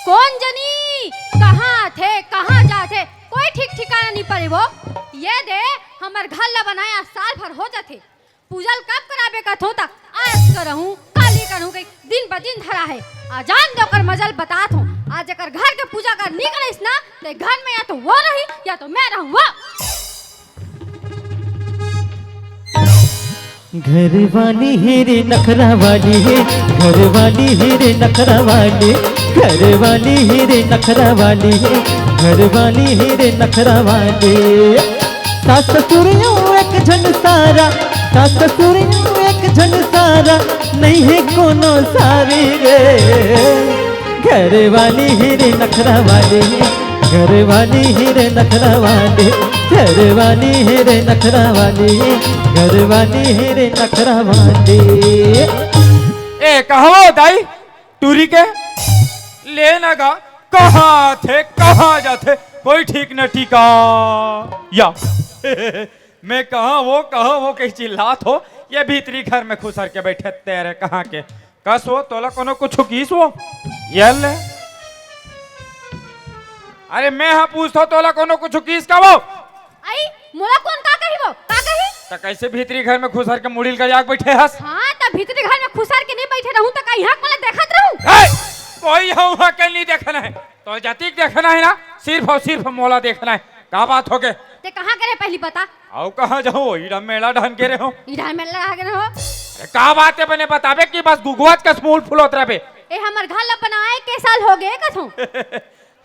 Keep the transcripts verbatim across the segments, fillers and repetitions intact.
कोन जनी कहाँ थे, कहाँ जाथे, कोई ठीक ठिकाना नहीं पड़े वो। ये दे, हमर घर ला बनाया साल भर हो जाथे, पूजा ल कब कराबे कथों त आज करहूँ, काली करहूँ कही दिन ब दिन धरा हे। आ जान दे ओकर मजा ल बतात हूँ। आज एकर घर के पूजा कर नी करिस ना, ते घर में या तो वो रही या तो मैं रहूँ वो। घर वाली हे रे नखरा वाली हे, घर वाली हे रे नखरा वाली, घर वाली हे रे नखरा वाली हे, घर वाली हे रे नखरा वाली। सास ससुर यूं एक झन सारा, सास ससुर यूं एक झन सारा, नहीं है कोनो सारी रे। घर वाली हे रे नखरा वाली, घर वाली हे रे नखरा वाली, घर वाली हे रे नखरा वाली, घर वाली हे रे नखरा वाली। ए कहवो दाई, टूरी के ले ना गा, कहाँ थे, कहाँ जाथे, कोई ठीक न टिका। या मैं कहाँ वो, कहाँ वो कही चिल्लात हो, ये भीतरी घर में खुसर के बैठे तेरे कहाँ के। कस वो, तोला कोनो कुछ किस वो? ये ले। अरे मैं हाँ पूछता हूँ, तोला कोनो कुछ किस का वो? आई, मोला कोन का कही वो? का कही? त कैसे भीतरी घर में खुसर के मुड़ील का जाग बैठे हस? हाँ, त भीतरी घर में खुसर के नहीं बैठे रहूं त का यहाँ मोला देखत रहूं? हे! कोई यहाँ के नहीं देखना है, तो जतिक देखना है ना, सिर्फ और सिर्फ मोला देखना है। का बात हो गए? ते कहाँ करे पहली बता। आओ कहाँ जाओ, इड़ा मेला ढन के रहे हो। इड़ा मेला ढन के रहे हो। अरे का बात है, मैंने बताबे कि बस गुगुआत कस मूल फुलोत रहे। ए हमर घर ला बनाए के साल हो गए कथों।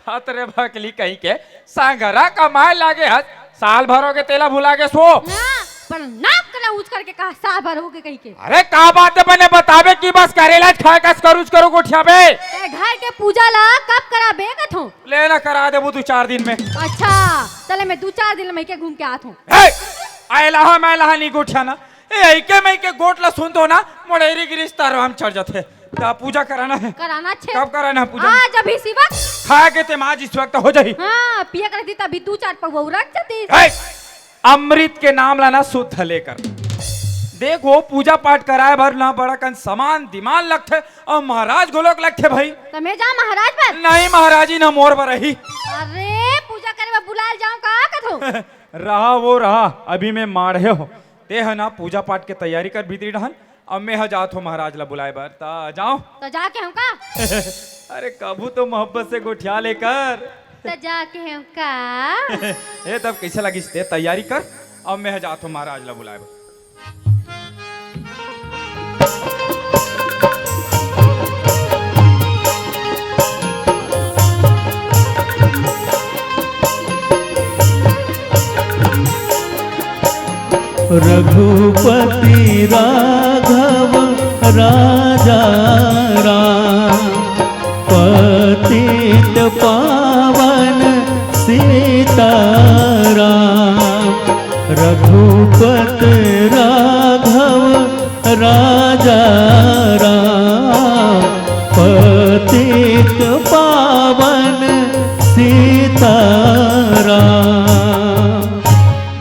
हत रे भकली कहीं के, संघरा कमाए लागे हस, साल भर हो गए तेला भुला गे सो। हाँ, पर नाक करा ऊंच करके कहा साल भर हो गए कहीं के। अरे का बात है, मैंने बताबे कि बस करेला खाए कस करूच करो गोठिया बे। ते घर के पूजा ला कब कराबे कथों? ले ना करा देबू दू चार दिन में। अच्छा, चले मैं दू चार दिन में के घूम के आत हूँ। हे, आए लहा मैं लहा नहीं गोठिया ना। ए, ऐके मैं के गोठ ला सुन दो ना, मोड़ेरी गिरिस्ता राम चढ़ जाते। का पूजा कराना है? कराना छे। कब कराना है पूजा? आज अभी शिवक। खा के ते माँ जिस वक्त हो जाही। हाँ, पिया कर दी तभी दू चार पगवा रख जाती। हे! अमृत के नाम लाना शुद्ध लेकर। देखो, पूजा पाठ कराए भर ना बड़ा कन समान दिमान लगथे और महाराज गोलोक लगथे भाई। तो मैं जा महाराज पर। नहीं महाराजी ना मोर पर रही। अरे पूजा करे बर बुलाए जाऊं का कथो? रहा वो रहा, अभी मैं माढ़े हो। ते ह ना पूजा पाठ के तैयारी कर भीतरी डहन। अब मैं ह जात हो महाराज ला बुलाए बर, त जाओ। त जाके हम का? अरे कभू तो मोहब्बत से गोठिया लेकर। त जाके हम का? ए तब कैसे लगिस ते तैयारी कर, अब मैं ह जात हो महाराज ला बुलाए बर। रघुपति राघव राजा राम, पतित पावन सीताराम। रघुपत राघव राजा राम, पतित पावन सीताराम।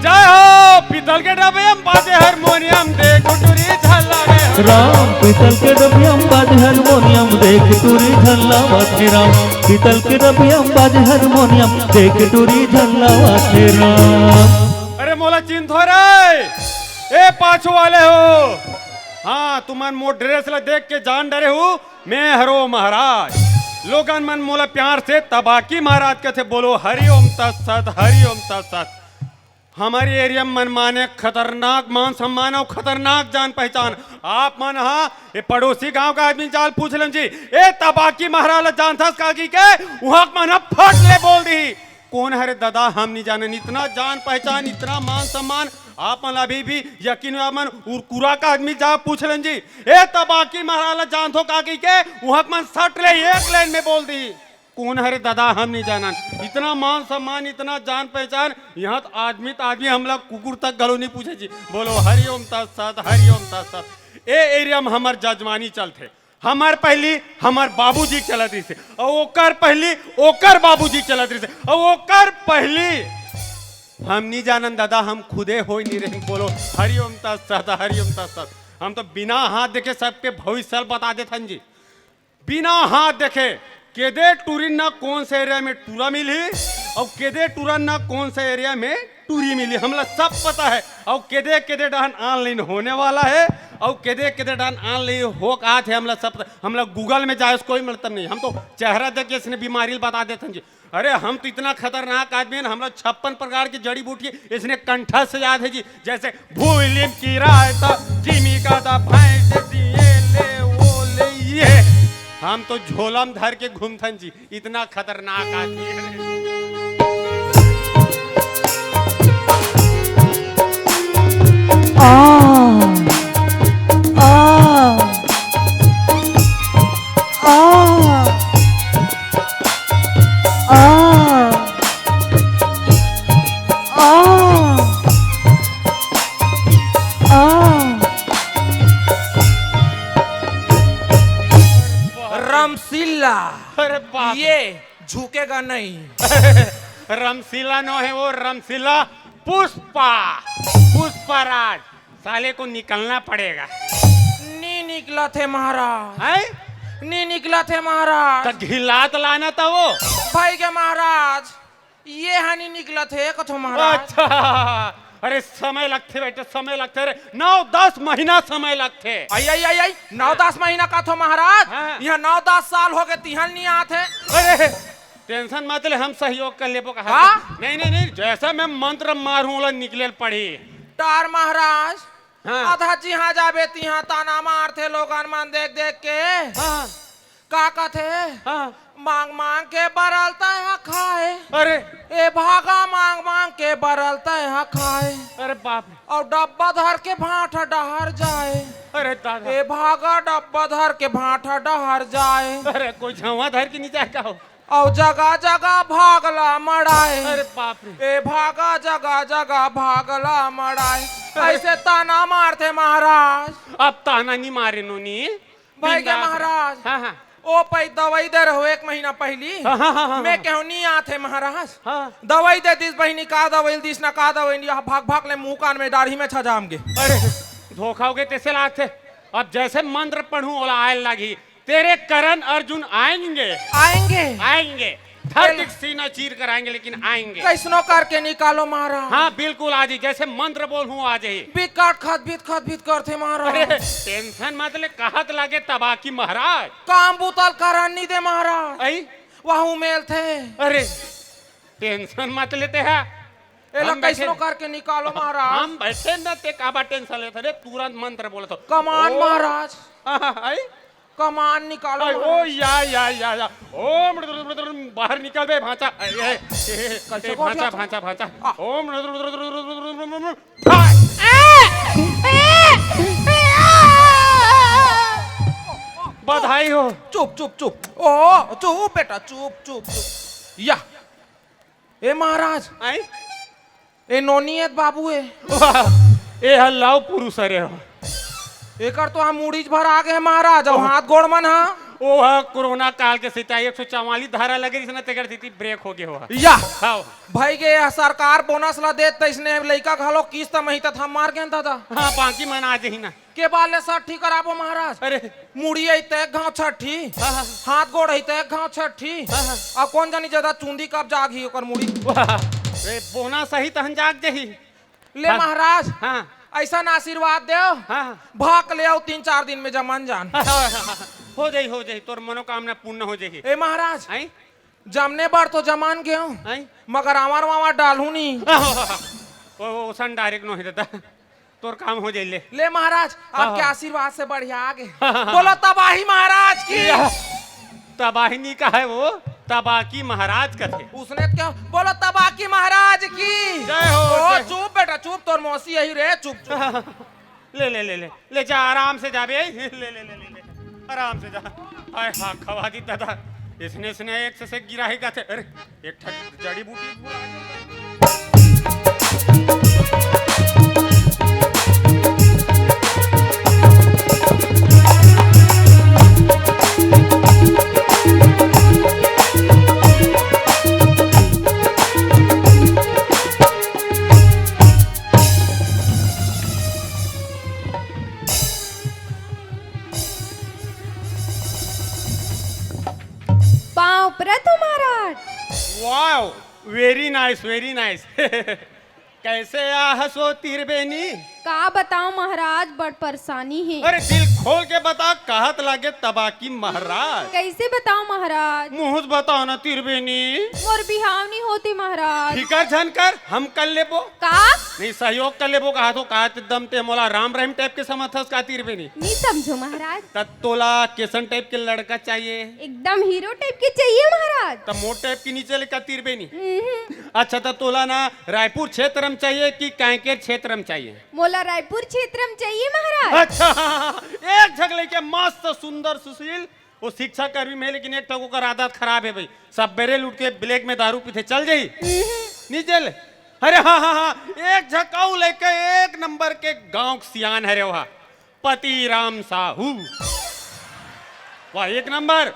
जय हो पीतल के डबे हम बाजे हारमोनियम दे गुटुरी झल्ला रे। राम पीतल के डबियम बाजे हारमोनियम देख टूरी झल्ला वाथे राम। पीतल के डबियम बाजे हारमोनियम देख टूरी झल्ला वाथे राम। अरे मोला चिंथो रे, ए पाछू वाले हो। हाँ, तुमन मोर ड्रेस ला देख के जान डरे हो, मैं हरो महाराज। लोगन मन मोला प्यार से तबाकी महाराज कथे, बोलो हरिओम तत्सत, हरिओम तत्सत। हमर एरिया म मनमाने खतरनाक मान सम्मान अउ खतरनाक जान पहचान। आप मन ह ए पड़ोसी गांव का आदमी जाल पूछ लेन जी, ए तबाकी महाराज ल जानथस का कहिके, उहां मन ह फट ले बोल दिही, कोन हरे ददा, हम नी जानन। इतना जान पहचान, इतना मान सम्मान, आप मन अभी भी यकीन हुआ मन उरकुरा का आदमी जा पूछ लेन जी, ए तबाकी महाराज ल जानथो का कहिके, उहां मन सट ले एक लाइन में बोल दिही। कोन हरे ददा, हम नहीं जानन। इतना मान सम्मान, इतना जान पहचान, यहाँ त आदमी त आदमी, हमला कुकुर तक घलो नहीं पूछे जी। बोलो हरिओम तत्सत, हरिओम तत्सत। ए एरिया में हमर जजमानी चलथे। हमर पहली हमर बाबूजी चलत रहिसे, अउ ओकर पहली ओकर बाबूजी चलत रहिसे, अउ ओकर पहली हम नहीं जानन ददा, हम खुदे होई नहीं रही। बोलो हरिओम तत्सत, हरिओम तत्सत। हम तो बिना हाथ देखे सबके भविष्य बता देथन जी। बिना हाथ देखे केदे टूरी ना कौन से एरिया में टूरा मिली और केदे टूरा ना कौन से एरिया में टूरी मिली, हमला सब पता है। और केदे केदे डहन ऑनलाइन होने वाला है और केदे केदे डहन ऑनलाइन हो का है, हमला सब पता। हमला गूगल में जाए से कोई मतलब नहीं, हम तो चेहरा देख के इसने बीमारी बता देते हैं जी। अरे, हम तो इतना खतरनाक आदमी है ना, हमला छप्पन प्रकार की जड़ी बूटी इसने कंठस्थ याद है जी। जैसे भूलिम की राय था, जिमी का था, भैंस दिए ले, वो ले, ये। हम तो झोलम धर के घूमथन जी, इतना खतरनाक आदमी है। आ, आ, आ, आ, आ, आ। रमसीला। अरे बाप। ये झुकेगा नहीं। रमसीला नो है वो, रमसीला पुष्पा, पुष्पराज। साले को निकलना पड़ेगा। नी निकलत हे महाराज। हैं? नी निकलत हे महाराज। तो घिलात लाना था वो। भाई के महाराज, ये हा नी निकलत हे कथो महाराज। अच्छा, अरे समय लगथे बेटे, समय लगथे रे, नौ दस महीना समय लगथे। आई आई आई आई, नौ दस महीना कथो महाराज। हाँ। यहाँ नौ दस साल हो गए तिहन नी आत हे। अरे टेंशन मत ले, हम सहयोग कर लेबो कहा। का? नहीं नहीं नहीं, जैसा मैं मंत्र मारूं ओला निकले पड़ी। टार महाराज, हाँ। आधा जिहाँ जाबे तिहाँ ताना मारथे लोगन मन देख देख के। हाँ। का कथे? हाँ। मांग मांग के बरल तैं हा खाए। अरे। ए भागा मांग मांग के बरल तैं हा खाए। अरे बाप रे। और डब्बा धर के भांठा डहर जाए। अरे दादा। ए भागा डब्बा धर के भांठा डहर जाए। अरे कोई झवा धर के नहीं जाए का हो? अउ जगह जगह भागला मड़ाए। अरे बाप रे। ए भागा जगह जगह भागला मड़ाए। अरे। ऐसे ताना मारथे महाराज। अब ताना नहीं मारे नोनी। भाई के बिंदास। महाराज। हाँ, हाँ। ओ पै दवाई दे रहो एक महीना पहली। हाँ, हाँ, हाँ, हाँ, मैं हाँ। कहूँ नहीं आथे महाराज। हाँ। दवाई दे दिस बहिनी, का दवाई दिस ना का दवाई नहीं, भाग भाग ले मुंह कान में डाढ़ी में छजाम गे। अरे धोखा हो गए तैसे लागथे। अब जैसे मंत्र पढ़ूं ओला आयल लागी। तेरे करण अर्जुन आएंगे। आएंगे। आएंगे। धरती तेल- सीना चीर कर आएंगे, लेकिन आएंगे। कैसनो करके निकालो महाराज। हाँ, बिल्कुल आ जाही। जैसे मंत्र बोलहूँ, आ जाही। बिकट खत बित खत बित करथे महाराज। अरे, टेंशन मत ले, कहत लागे तबाकी महाराज। काम बुतल करन नी दे महाराज। आई? वहू मेल थे। अरे, टेंशन मत लेते हैं। एला हम बैठे कैसनो हैं। करके निकालो महाराज। हम बैठे न, ते काबा टेंशन लेते रे, तुरंत मंत्र बोलत हो। कमान ओ। महाराज। हाँ, हाँ, आई? कमान निकालो आई, ओ महाराज। या, या, या, या। ओम, बाहर निकल बे, भांचा। ए, ए, ए, कैसे ए, को भांचा, उठा? भांचा, भांचा। आ। ओम, बधाई हो। चुप, चुप, चुप। ओ, चुप बेटा, चुप, चुप, चुप। या। ए महाराज। आई? ए नोनी हे त बाबू हे। वाह, ए ह लव पुरुष हरे हो। एकर तो हम मुड़ीच भर आ गए महाराज, अउ ओह। हाथ गोड़ मन ह। ओ ह कोरोना काल के सेती एक सौ चवालीस धारा लगे रिहिस न, तेकर सेती ब्रेक हो गे हो। या। हाँ। भाई के यह सरकार बोनस ला देत त इसने लइका घलो किस्त महितत हम मार गेन दादा। हाँ, बाकी मन आ जही ना। के बार ले सट्ठी कराबो महाराज। अरे। मुड़ी आई ते घाव छट्ठी। हाँ, हाँ। हाथ गोड़ आई ते घाव छट्ठी। हाँ, हाँ। आ कौन जानी ज्यादा चुंदी कब जागही ओकर मुड़ी। वाह, रे बोना सही तहन जाग जही। ले हाँ। महाराज, हाँ। ऐसा ना आशीर्वाद देव। हाँ, हाँ। भाग ले आओ तीन चार दिन में जमन जान। हो जाई, हो जाई, तोर मनोकामना पूर्ण हो जाई। ए महाराज, आई? जमने बर तो जमान गेंव, आई? मगर आंवर वांवर डालहूं नी। ओ, ओ, ओसन डायरेक्ट नोहे दादा, तोर काम हो जाई ले। ले महाराज, हाँ, आपके हाँ। आशीर्वाद से बढ़िया आ गे। हाँ, हाँ, हाँ। बोलो तबाही महाराज की। या, तबाही नी कहे वो, तबाकी महाराज कथे। उसने तो क्या, बोलो तबाकी महाराज की। जय हो, ओ, जय हो। चुप बेटा, चुप, तोर मौसी यही रे, चुप, चुप। ले, ले, ले, ले, ले जा, आराम से जा बे। ले, ले, ले, ले, ले, आराम से जा। हाय, हाँ, खवा दी दादा। इसने, इसने एक से, से गिरा ही का थे। अरे, एक ठक जड़ी बूटी भुला गया। Wow, very nice, very nice. कैसे आहस ओ तिरबेनी? का बताओ महाराज, बड़ परेशानी हे। अरे दिल खोल के बता, कहत लागे तबाकी महाराज। कैसे बताओ महाराज? मुँह से बताओ ना तिरबेनी। मोर बिहाव नहीं होती महाराज। फिकर झन कर, हम कर लेबो। का? नहीं, सहयोग कर लेबो कहा तो, का एकदम ते मोला राम रहीम type के समझथस का तिरबेनी? नहीं समझो महाराज। त तोला कैसन type के लड़का चाहिए? एकदम हीरो type के चाहिए महाराज। त मोर type के नीचे ले का तिरबेनी? हम्म। अच्छा, त तोला ना रायपुर क्षेत्र में चाहिए कि कांकेर क्षेत्र में चाहिए? मोला रायपुर क्षेत्र में चाहिए महाराज। अच्छा, एक झक लइका मस्त सुंदर सुशील, वो शिक्षा कर्मी में हे, लेकिन एक ठक ओकर आदत खराब हे भाई, सबेरे ले उठ के black में दारू पीथे, चल जाही? हम्म। नहीं चले? अरे हाँ, हाँ, हाँ, एक झक अउ लइका एक नंबर के गांव के सियान हरे, वहा पति राम साहू। वाह, एक नंबर।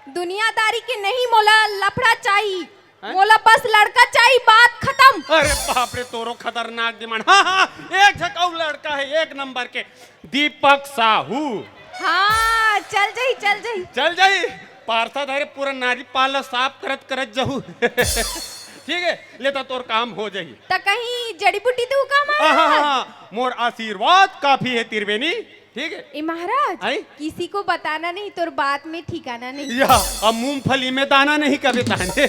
दुनियादारी के नहीं, मोला लफड़ा चाही। हैं? मोला बस लड़का चाही, बात खतम। अरे बाप रे, तोरो खतरनाक demand। हाँ, हाँ, एक झक अउ लड़का हे एक नंबर के, दीपक साहू। हाँ, चल जाही, चल जाही। चल जाही, पार्षद हरे, पूरा नारी पाल ला साफ करत करत जहू। ठीक हे, ले त तोर काम हो जाही। त कहीं जड़ी बूटी तो का हाँ, हाँ, मारा? हाँ, हाँ, मोर आशीर्वाद काफी हे तिरबेनी। ठीक हे। ए महाराज, आई? किसी को बताना नहीं, तोर बात में ठिकाना नहीं। या, अब मूंगफली में दाना नहीं कभी ताने।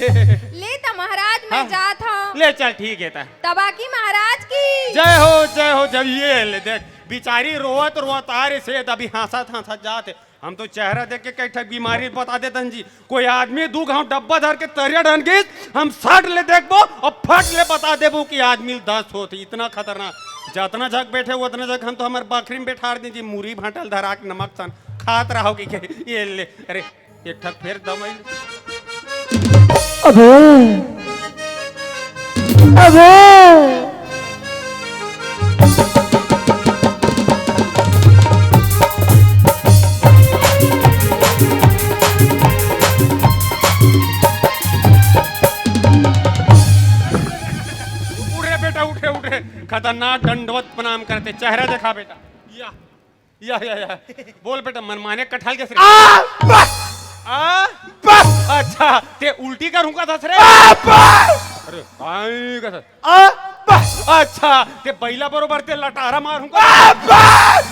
ले त महाराज, मैं हाँ। जात हूँ। ले चल, ठीक हे त। तबाकी महाराज की। जय हो, जय हो। जब ये ले देख, बिचारी रोवत रोवत आ रही से, अभी हंसत हंसत जात हे। हम तो चेहरा देख के कई ठक बीमारी बता देतन जी। कोई आदमी दू घांव डब्बा धर के तरिया डहन गिस, हम सट ले देखबो अउ फट ले बता देबो कि आदमी ल दस्त होत हे। इतना खतरनाक। जतना झक बैठे, उतना झक हम तो हमर बखरी में बैठार दे जी, मुरी भांटा ल धरा के नमक सन खात रहो कि के, ये ले, अरे, एक ठक फेर दवाई। अबे, अबे। उठ रे बेटा, उठ रे, उठ रे। खतरनाक दंडवत प्रणाम करथे, चेहरा देखा बेटा। या, या, या, या। बोल बेटा, मनमाने कटहल के सिर। आ, बस। आ? बस। अच्छा, ते उल्टी करहूं का दस रे? आ, बस। अरे, आई का दस। आ, बस। अच्छा, ते बैला बरोबर ते लटारा मारहूं का? आ, बस।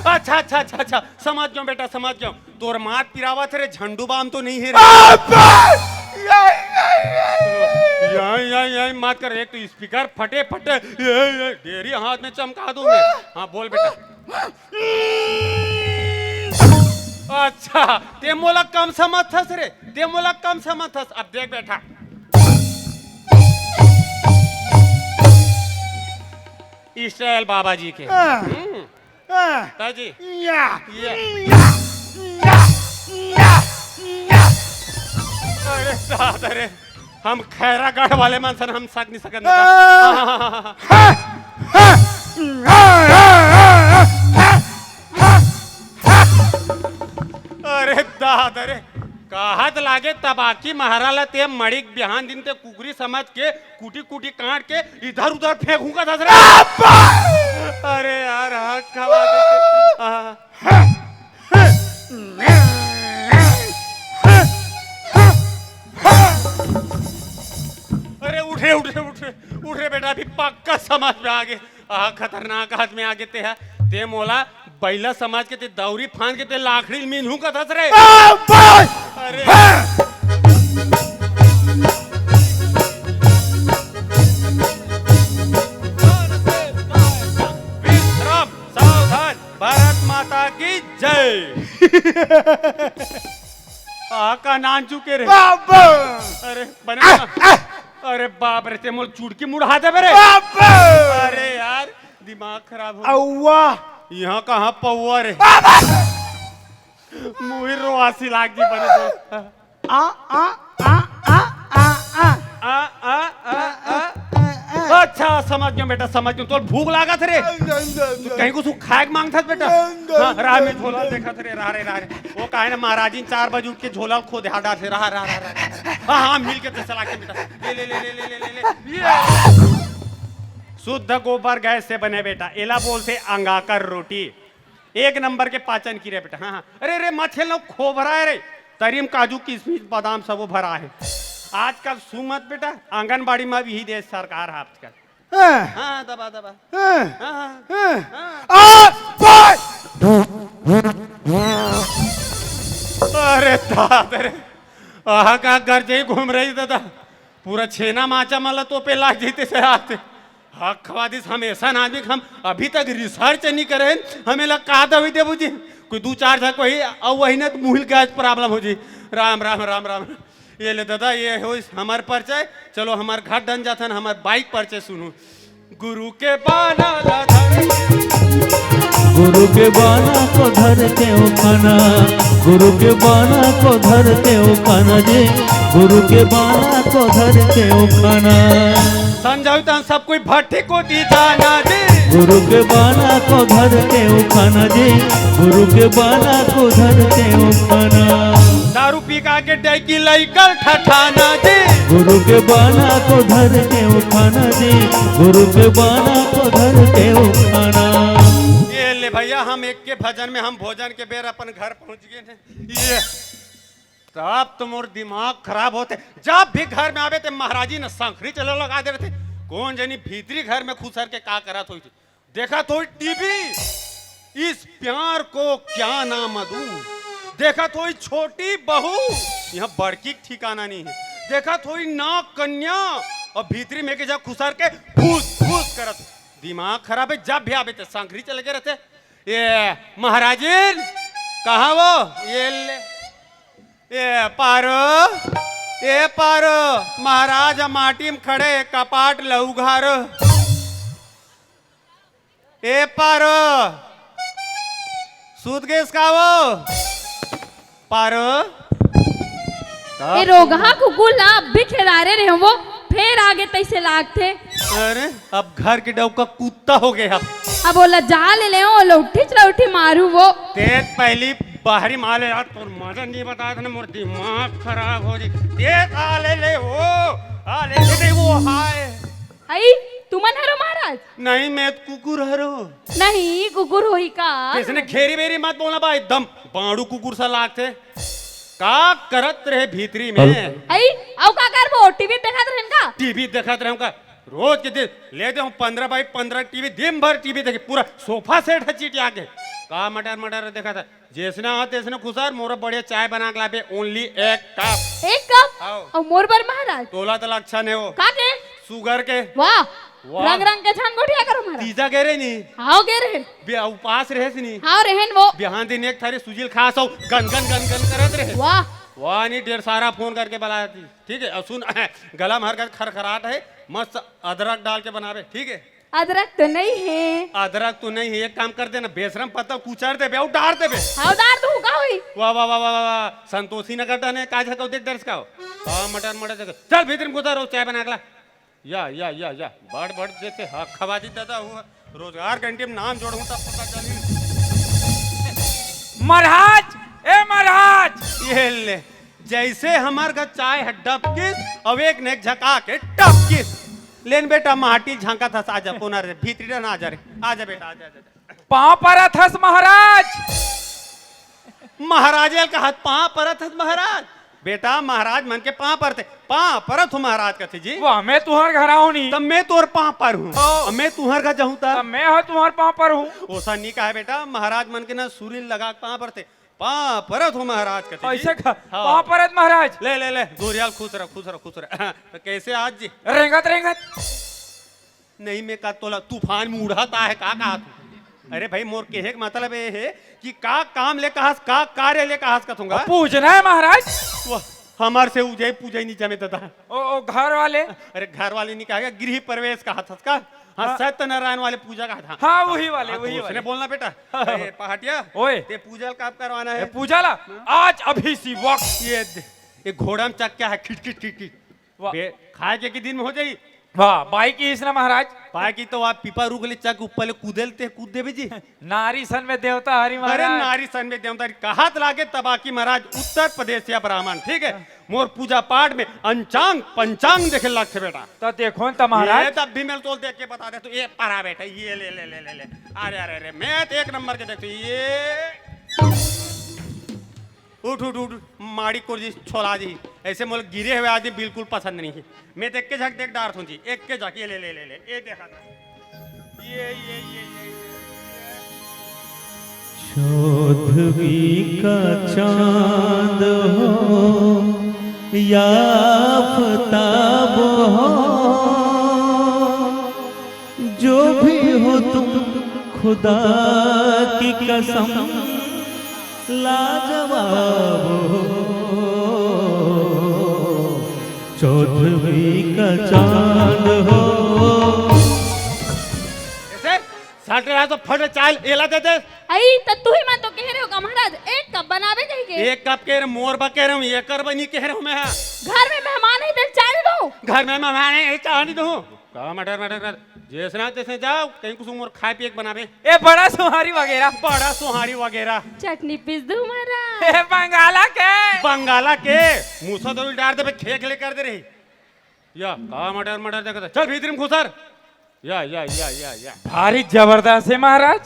अच्छा, अच्छा, अच्छा, अच्छा, समझ गेंव बेटा, समझ गेंव। तोर मात पिरावत हे रे, झंडू बाम तो नहीं हे रे। आ, बस। या, या, या, या। या, या, या, मत कर, एक तो speaker फटे, फटे, ये, ये, डेरी हाथ में चमका दूं मैं। हाँ, बोल बेटा। अच्छा, ते मोला कम समझथस रे, ते मोला कम समझथस। अब देख बेटा, style बाबा जी के। हाँ। हम्म। हाँ। ताजी। या। या। या। या। या। अरे दादा रे, हम खैरागढ़ वाले मन सन हम सक नहीं सकत। हाँ। अरे दादा रे, कहत लागे तबाकी महाराज ला ते मड़िक बिहान दिन ते कुकरी समझ के कुटी कुटी काट के इधर उधर फेंकहूं का दस रे। अरे यार, हक खवा देते। आ। अरे उठ रे, उठ रे, उठ रे, उठ रे बेटा, अभी पक्का समझ में आ गे। आ, खतरनाक आदमी आ गे ते हा। ते मोला बैला समझ के ते दौरी फांद के ते लाखड़ी ल मींजहूं का दस रे। आ, बस! अरे। हाँ। विश्राम, सावधान, भारत माता की जय। आ, का नान चुके रे। बाबा। अरे, बने आ, बना। आ। अरे बाप रे, ते मोर चुड़की मुड़ा देबे रे। बाबा। अरे यार, दिमाग खराब हो। अउवा। इहाँ कहाँ पौवा रे? बाबा। मुही रोआसी लाग जी बने तो। आ, आ, आ, आ, आ, आ। आ, आ, आ, आ। आ, आ, आ। अच्छा, समझ गेंव बेटा, समझ गेंव। तोर भूख लागत रे। नहीं, नहीं, नहीं, तू नहीं। कहीं कुछ खाए के मांगथस बेटा? नहीं, नहीं, हाँ, राह में नहीं, झोला नहीं। देखत रे, राह रे, राह रे। वो काहे ना महाराजिन चार बजे उठ के झोला खोदे हा डारथे, राह, राह, राह, राह। हाँ, हाँ, मिल के तो चला के बेटा। ले, ले, ले। ये। शुद्ध गोबर गैस से बने बेटा, एला बोलथे अंगाकर रोटी। एक नंबर के पाचन क्रिया बेटा। हाँ, हाँ। अरे, अरे, मत खेल ना, खोबरा हे रे। तरी म काजू, किशमिश, बादाम सबो भरा हे। आजकल सू मत बेटा, आंगनबाड़ी म भी ही दे सरकार ह आजकल। हाँ। हाँ, दबा, दबा। हाँ। हाँ, हाँ। हाँ। हाँ। आ, बाय। अरे दादा रे, आहा का घर जे घूम रही दादा, पूरा छेना माचा मन ला तोपे लाग जइते से आते। हक खवा दिस, हम ऐसा आदमी के हम अभी तक research नहीं करे हन, हमें ला का दवाई देबू जी? कोई दू चार झन कोई, अउ वही ना तो मुहिल गैस problem हो जी। राम, राम, राम, राम। ये ले दादा, ये हो इस हमार परिचय। चलो हमार घर डन जाथन, हमार बाइक परिचय सुनू। गुरु के बाना ला धर के गुरु के बाना को धर के उठाना, गुरु के बाना को धर के उठाना जी, गुरु के बाना को धर के उठाना। संजय तन सब कोई भट्टी कोटी जाना जी। गुरु के बाना को धर के उठाना जी, गुरु के बाना को धर के उठाना। दारू पी का के डैकी लइकल ठठाना जी। गुरु के बाना को धर के उठाना जी, गुरु के बाना को धर के उठाना। ये ले भैया, हम एक के भजन में हम भोजन के बेर अपन घर पहुंच गए हैं। ये तब तो मोर दिमाग खराब होते। जब भी घर में आवे ते महाराजी ने शंखरी चले लगा दे रहे थे। कौन जनी भीतरी घर में खुसर के का करत होई थी? देखत होई टीवी, इस प्यार को क्या नाम दूं? देखत होई छोटी बहू, यहाँ बड़की के ठिकाना नहीं है। देखत होई नाग कन्या, और भीतरी में के जा खुसर के फूस फूस करत। दिमाग खराब है, जब भी आवे ते शंखरी चले गए रहते। ये महाराजिन, कहाँ वो? ये ले। ए पारो, ए पारो, महाराज ह माटी म खड़े, कपाट ल उघारो। ए पारो, सूत गेस का वो? पारो। ए रोगहा कुकुर ला अब भी खेदारे रहे वो, फेर आगे तैसे लागथे। अरे, अब घर के डौका कुत्ता हो गया। अब ओला जा ले ले, ओला उठी चला उठी मारू वो। ते पहली बाहरी माले यार, तोर मजा नहीं बता था ना, मोर दिमाग खराब हो जी। ते आ ले ले वो, आ ले ले ले वो, हाय। आई, तुमन हरो महाराज? नहीं, मैं तो कुकुर हरो। नहीं, कुकुर होई का? किसने घेरी बेरी मत बोलना बा, एकदम बाड़ू कुकुर सा लागथे। का करत रहे भीतरी में? आई, अउ का करबो? टीवी देखत रहेन का? टीवी देखत रहेन का? रोज के दिन ले दे हम पन्द्रह by पन्द्रह टीवी, दिन भर टीवी देखे, पूरा सोफा सेट ह चिटिया के। का मटर मटर देखत हे? जैसने आ तैसने खुसर, मोर बढ़िया चाय बना के लाबे, only एक कप। एक कप? हाव। अउ मोर बर महाराज? तोला तो लक्षण है वो। का के? शुगर के। वाह। वाह। रंग रंग के छान गोठिया करो महाराज। तीजा गे रहे नी? हाव गे रहे। बे-, उपास रहे नी? हाव रहेन वो। बिहान दिन एक थारी सुजील खास हो, गन गन गन गन करत रहे। वाह। वाह, नहीं ढेर सारा फोन करके बुलाया थी। ठीक है, अब सुन, गला में हर खरखराट है, मस्त अदरक डाल के बनावे, ठीक है? अदरक तो नहीं है। अदरक तो नहीं है, एक काम कर देना, बेसरम पत्ता कुचर देबे अउ डार देबे। हाँ, डार दूँ, का होई? वाह, वाह, वाह, वाह, वाह, वाह। संतोषी नगर डने का झकौ देख डरस का हो। हाँ, मटर, मटर झकौ। चल भीतर में घुसा रहो, चाय बना के ला। या, या, या, या। बड़, बड़ जैसे हक खवादी दादा हुआ। रोजगार घंटी में नाम जोड़ूं तब पता चली। महाराज, ए महाराज। ये ले, जैसे हमार घर चाय है डबकिस, अब एक ने एक झका के टपकिस। लेन बेटा, माटी झांका था, आजा, कोना रे, भीतरी ना, आजा रे, आजा बेटा, आजा, आजा, आजा। पाँव परत हस महाराज। महाराज एल कहत पाँव परत हस महाराज। बेटा, महाराज मन के पाँव परते, पाँव परत हो महाराज कथे जी। वाह, मैं तुहर घर आऊं नहीं। तब मैं तोर पाँव पर हूँ। ओ। अब मैं तुहर घर जाऊँ तब। तब मैं हो तुहर पाँव पर हूँ। ओसा नहीं कहा बेटा, महाराज मन के ना सुरील लगा के पाँव परते। पाँव परत हो महाराज कथे जी। ऐसे का? हाँ। पाँव परत महाराज। ले, ले, ले, गोरियाल खुश रह, खुश रह, खुश रह। तो कैसे आज जी? रेंगत, रेंगत। नहीं, मैं का तोला तूफान में उड़ाता है, का कहा तू? अरे भाई, मोर कहे के मतलब ये है कि का काम ले कहस, का कार्य ले कहस कथूंगा। पूजना है महाराज। वाह, हमार से उजय पूजय नहीं जमे दादा। ओ, ओ, घर वाले? अरे, घर वाले नहीं कहा, गृह प्रवेश कहा था का? हाँ, हाँ। सत्यनारायण वाले पूजा कहा था। हाँ, वही वाले, हाँ, तो वही उसने वाले। बोलना बेटा। अरे, पहाटिया, ओए। ते पूजा का करवाना ए, है? पूजा ला? हाँ। आज अभी सी वक्त। ये दे, ये घोड़ा में चक क्या है? खिट, खिट, खिट, खिट। वाह। बे-, खाए के, के दिन में हो जाई। वाह, बाई की इसना महाराज। बाई की तो आप पीपा रुख ले चक ऊपर ले कूदे ले ते कूद देबे जी। नारी सन में देवता हरी अरे महाराज। नारी सन में देवता हरी। कहात लागे तबाकी महाराज, उत्तर प्रदेश या ब्राह्मण, ठीक है? हाँ। मोर पूजा पाठ में अंचांग पंचांग देखे लगथे बेटा। तो देखो न तो महाराज। ये तब भी मैं तो देख के बता दे, तो ये परा बेटा, ये ले, ले, ले, ले, ले। अरे, अरे, अरे, मैं तो एक नंबर के देखते, ये उठ उठ उठ, माड़ी कोर जी, छोला जी। ऐसे मोला गिरे हुए आदमी बिल्कुल पसंद नहीं है। मैं तो एक के झक देख डारत हूँ जी, एक के झक। ये ले ले ले ले, ये देखा था। ये ये ये ये ये। चौदहवीं का चांद हो या आफताब हो, जो भी हो तुम, खुदा की कसम, लाजवाब हो, चौदहवीं का चांद हो। ऐसे सट रहा तो फट चाल एला दे दे। आई, त तू ही मन तो कह रहे हो का महाराज, एक कप बनावे कही के? एक कप कह रहे, मोर बा कह रहे हूँ, एक कप नहीं कह रहे हूँ मैं। हाँ, घर में मेहमान है, इधर चाय दो। घर में मेहमान है, ये चाय नहीं दूँ। का मटर मटर कर, जैसे ना तैसे जाओ, कहीं कुछ मोर खाए पिए के बनावे। ए, बड़ा सोहारी वगैरह। बड़ा सोहारी वगैरह। चटनी पीस दूँ महाराज? ए, बंगाला के। बंगाला के। मूसा दो डार दे, खेखले कर दे रही। या का मटर मटर देखत है? चल भीतरी में घुसर। या या या या या। भारी जबरदस्त है महाराज।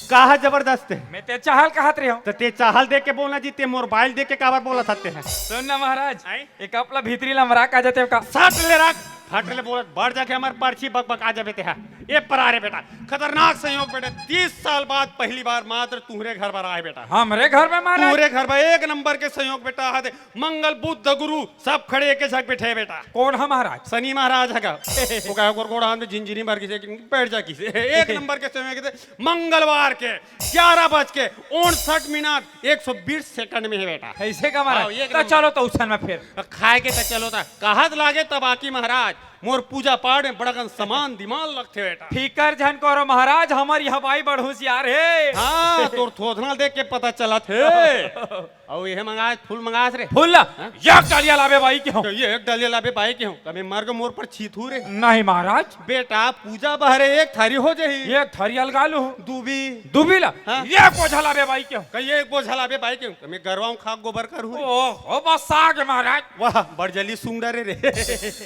का है जबरदस्त है? मैं ते चाहल कहत रहे हूँ। तो ते चाहल देख के बोलना जी, ते मोर बाइल देख के काबर बोलत हते हैं? सुन ना महाराज, आई? एक अपला भीतरी लमरा का जाते का। सट ले रख, फट ले बोलत, बढ़ जाके हमार पर्ची बक बक आ जाबे ते है। ये परा रे बेटा, खतरनाक संयोग बेटा, तीस साल बाद पहली बार मात्र तुम्हरे घर पर आए बेटा। हमरे घर में महाराज? पूरे घर में एक नंबर के संयोग बेटा, हाथ मंगल बुध गुरु सब खड़े एके झक बैठे बेटा। कौन है महाराज? शनि महाराज है का? वो कहे गोर गोड़ हाथ में झिनझिनी मार के बैठ जा किसे। एक नंबर के समय के मंगलवार के ग्यारह बज के उनसठ मिनट एक सौ बीस सेकंड में है बेटा। ऐसे का महाराज? हाँ, एक तो नंबर। चलो तो उसन में फिर। खाए के तो चलो था, कहत लागे तब आकी महाराज, मोर पूजा पाठ में बड़कन समान दिमाग लगथे बेटा। फिकर झन करो महाराज, हमर यहाँ बाई बड़ होशियार है। हाँ, तोर थोथना देख के पता चलत है। अउ ये मंगास, फूल मंगास रे। फूल ला? हाँ? एक डालिया लाबे बाई के हो। ये एक डालिया लाबे बाई के हो। कभी मर के मोर पर छीथू रे। नहीं महाराज। बेटा, पूजा बहरे एक थारी हो जाही। एक थारी अलगा लू। दूबी। दूबी ला? हाँ? एक बोझा लाबे बाई के हो। कही एक बोझा लाबे बाई के हो। कभी गरवाऊं खाक गोबर करू रे। ओहो, बस आ गए महाराज। वाह, बड़ जल्दी सूंघ डरे रे।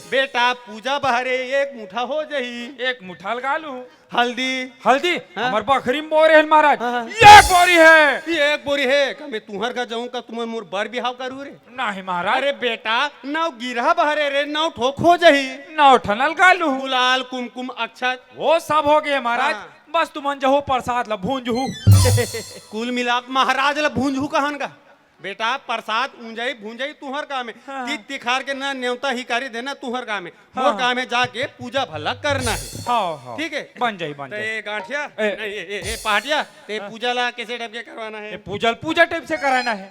बेटा, पूजा बहरे एक मुठा हो जाही। एक मुठा अलगा लू। हल्दी। हल्दी? हाँ? हमर बखरी में बोरे हन महाराज। हाँ, हाँ। एक बोरी है। ये एक बोरी है। का मैं तुहर घर जाऊं का तुमन मोर बर बिहाव करू रे? नहीं महाराज। अरे बेटा, नौ गिरहा बहरे रे, नौ ठोक हो जाही। नौ ठन अलगा लू। गुलाल, कुमकुम, अक्षत। वो सब हो गए महाराज। हाँ। बस तुमन जहो प्रसाद ला भूंजहू। कुल मिलाक महाराज ला भूंजहू कहन का? बेटा, प्रसाद ऊंजाई भूंजाई तुहर काम है। हाँ। तीज तिखार के ना नेवता हिकारी देना तुहर काम है। हाँ। मोर काम है जाके पूजा भला करना है। हाँ, हाँ। ठीक है? बन जाई, बन तो जाई। ये गांठिया, ए। नहीं, ये, ये, ये पहाटिया, ते हाँ। पूजा ला कैसे टाइप के करवाना है? ये पूजा, पूजा टाइप से कराना है।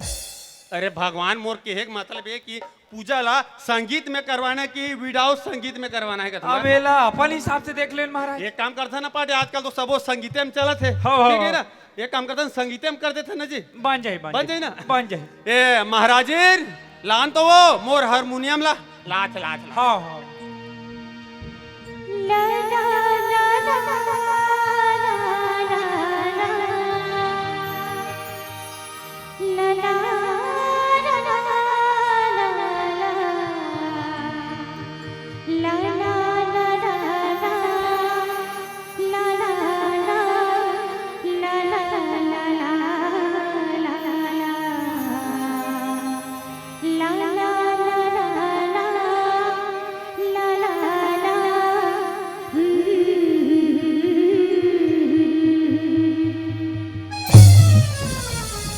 अरे भगवान, मोर कहे के मतलब ये कि पूजा ला संगीत में करवाना है कि without संगीत में करवाना है, कथमा? अब एला अपन हिसाब से देख लेन महाराज। एक काम करथा ना पाटे, आजकल तो सबो संगीते में चलत है। हाँ, हाँ, ठीक है हाँ। ना? एक काम करथन, संगीते में कर देथन ना जी। बन जाई, बन बन जाई। जाई ना? बन जाई। ए महाराजिन, लान तो वो मोर हारमोनियम ला। लाच, लाच, लाच। हाँ, हाँ।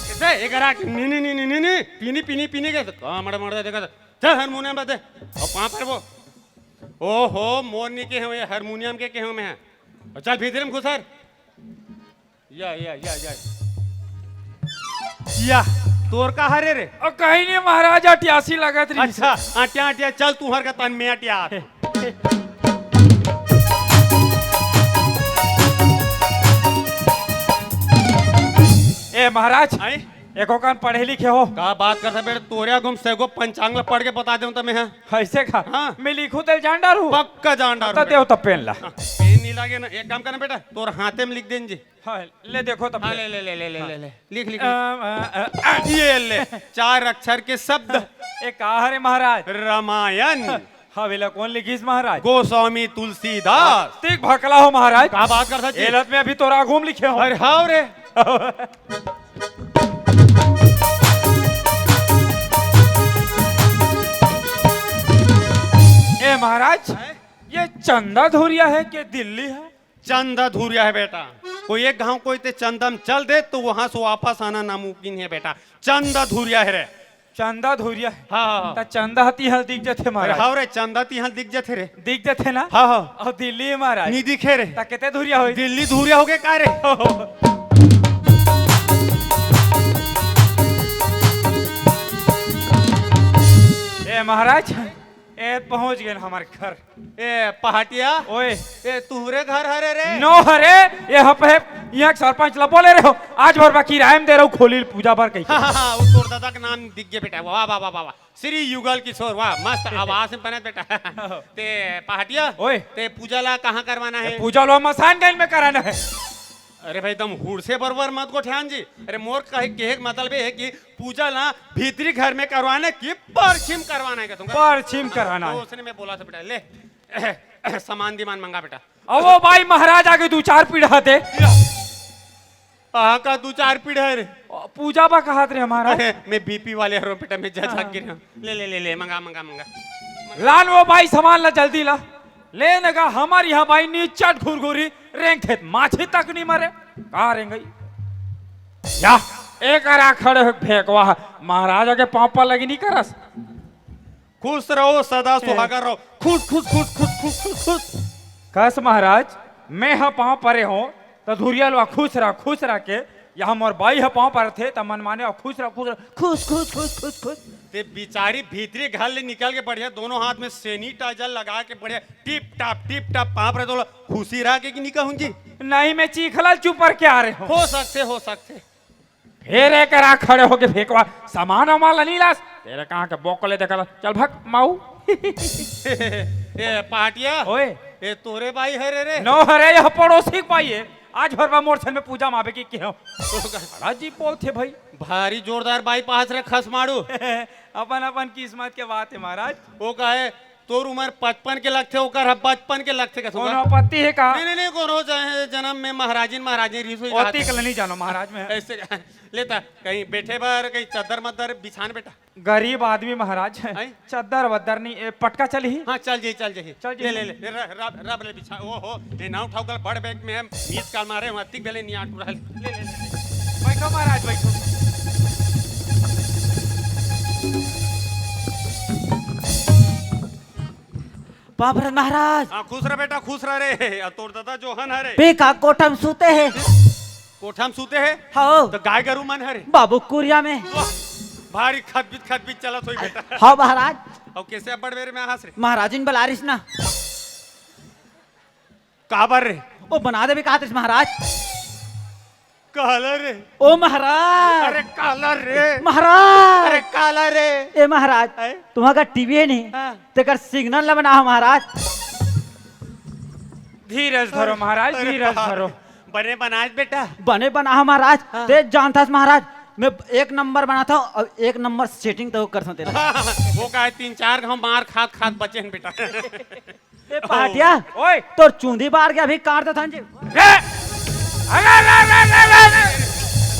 कैसे? एकरा के नी, नी, नी, नी, नी, नी, पीनी, पीनी, पीनी के, तो कहाँ मड़ा, मड़ा देखा था? चल हारमोनियम बजा दे। और कहाँ पर वो? ओहो, मोर नी के हूँ, ये हारमोनियम के, के हूँ मैं। और चल भीतर में घुसर। या, या, या, या। या, तोर का हरे रे? और कहीं नहीं महाराज, अटियासी लगत रही। अच्छा, अटिया, अटिया, चल तुहर का तन में अटिया। ए महाराज, आई? एको कन पढ़े लिखे हो? का बात करता बेटा, तोरे आगू में सैगो पंचांग ला पढ़ के बता देऊं त मैं, हाँ? ऐसे का? हाँ। मैं लिखू तेल जान डारू? पक्का जान डारू तो बेटा। देव तो पेन ला। हाँ, पेन नहीं लागे ना, एक काम करना बेटा, तोर हाथे में लिख देन जी। हाँ, ले देखो तब हाँ, ले। ले, ले, ले, ले, ले, हाँ। ले, ले। लिख, लिख, अ, लिख। अ, अ, अ। ये ले, चार अक्षर के शब्द। ए, का हरे महाराज? रामायण। हाँ, वेला कौन लिखिस महाराज? गोस्वामी तुलसीदास। ठीक भकला हो महाराज। का बात करता जी? एलत में अभी तोरा घूम लिखे हो। अरे हाँ रे। महाराज, हैं? ये चंदा धुरिया है कि दिल्ली है? चंदा धुरिया है बेटा। कोई एक गांव कोई ते चंदा में चल दे तो वहां से वापस आना नामुमकिन है बेटा। चंदा धुरिया है रे। चंदा धुरिया है? हाँ, हाँ, हाँ। त चंदा ह तिहां दिख जथे अरे महाराज। हाँ रे, चंदा तिहां दिख जथे रे। दिख जथे ना? हाँ, हाँ। अउ दिल्ली है महाराज। नी दिखे रे। त केते धुरिया होही? दिल्ली धुरिया होगे का रे? ए महाराज, ए पहुंच गेन हमर घर। ए पहाटिया। ओए। ए तुहरे घर हरे रे? नो हरे, ए हप है, इहां के सरपंच ला बोले रहे हो, आज भर बाकी रायम दे रहू खोली पूजा बर कही। हाँ, हाँ, हाँ, वो तोर दादा के नाम दिख गया बेटा। वाह, वाह, वाह, वाह, वाह। श्री युगल किशोर, वाह, मस्त आवाज में बनत बेटा। ते पहाटिया, ओए। ते पूजा ला कहाँ करवाना है? पूजा ला मसान गंज में कराना है। अरे भाई, तुम हुड़से बरोबर मत गोठियान जी। अरे, मोर कहे, कहे के मतलब ये है कि पूजा ला भीतरी घर में करवाना कि परछिम करवाना है, कहूँगा। परछिम करवाना है। तो उसने मैं बोला था, बेटा, ले, सामान दिमान मंगा, बेटा। अब वो भाई महाराज आगे दू चार पीढ़ा दे। आहा, का दू चार पीढ़ा है रे? पूजा बा कहात रे महाराज। अरे, मैं बीपी वाले हरों, बेटा, मैं जा, जा हाँ। गिर रहा हूँ। ले, ले, ले, ले, मंगा, मंगा, मंगा। लान वो भाई सामान ला जल्दी ला। ले न गा, हमर इहां बाई नीचट घुरघुरी रेंगथे त माछी तक नी मरे। का रेंगई? या, एकरा खड़े हो फेंकवा, महाराज के पांव पर लगी नी करस। खुश रहो, सदा सुहागर रहो। खुश, खुश, खुश, खुश, खुश, खुश, खुश। कस महाराज, मैं ह पांव परे हों, त धुरिया लवा खुश रह, खुश रह के, या मोर बाई ह पांव परथे, त मन माने, खुश रह, खुश रह, खुश, खुश, खुश, खुश, खुश। ते बिचारी भीतरी घर ले निकल के बढ़िया दोनों हाथ में sanitizer लगा के बढ़िया टिप टाप, टिप टाप पांव परे, तो खुशी रह के कि नी कहूंगी? नहीं, मैं चीखला चुप करके आ रहे हों। हो सकथे, हो सकथे। फेर एकरा खड़े होके फेंकवा, सामान वामान ला नी लास, तेरे कहाँ के बोकले देखला, चल भाग माऊ। ए पहाटिया। ओए। ए तोरे बाई हरे रे? नो हरे, यह पड़ोसी के बाई है। आज भर बा मोर छन में पूजा मावे की केहो। बड़ा जी बोलथे भाई। भारी जोरदार बाई पास रे खस मारू। अपन अपन किस्मत के बात है महाराज। वो कहे तोर उमर पचपन के लगथे, ओकर ह बचपन के लगथे, कस कोनो ओकर? आपत्ति हे का? नहीं, नहीं, नहीं, कोनो ज-, जन्म में महाराजिन, महाराजिन रिहिस होही ओती कहाथे। कला नहीं जानो महाराज में। ऐसे लेता, कहीं बैठे बर, कहीं चद्दर मद्दर बिछान बेटा। गरीब आदमी महाराज। हैं? चद्दर वद्दर नहीं, ए, पटका चलही? हाँ, चल जाही, चल जाही। चल ले, जाही। ले, ले, ले, र-, रब, रब ले बिछा, ओ हो, ए नाव ठाव कल बड़ बैग में हम, मिस कॉल मारे, हम अतिक बेले नहीं आटू रहल। ले, ले, ले, ले। बैठो महाराज, बैठो। बाप रे महाराज। हाँ, खुश रह बेटा, खुश रह रे। आ तोर दादा जोहन हरे। बे का कोठा में सूते हे? कोठा में सूते हे? हाँ। तो गाय गरू मन हरे? बाबू कुरिया में। वाह, भारी खतबित खतबित चलत होही बेटा। हाँ महाराज। अउ कैसे अब्बड़ बेर में आहस रे? महाराजिन बलारिस ना। काबर रे? वो बना देबे कहत रिस महाराज। काला रे। ओ महाराज। अरे काला रे। महाराज। अरे काला रे। ए महाराज, हैं? तुम्हार का टीवी हे नहीं? हाँ। तेकर सिग्नल ला बनाहा महाराज। धीरज धरो महाराज, अरे धीरज बाप धरो। रे। बने बनाए बेटा। बने बनाहा महाराज। हाँ। ते जानथस महाराज, मैं एक नंबर बनाथों अउ एक नंबर सेटिंग तो करथों तेला। वो का हे, तीन चार घाव मार खात खात बचे हन बेटा। ए पहाटिया, ओए। तोर चूंदी बार के अभी काट देथन जी। रे! अरे, रे, रे, रे, रे, रे!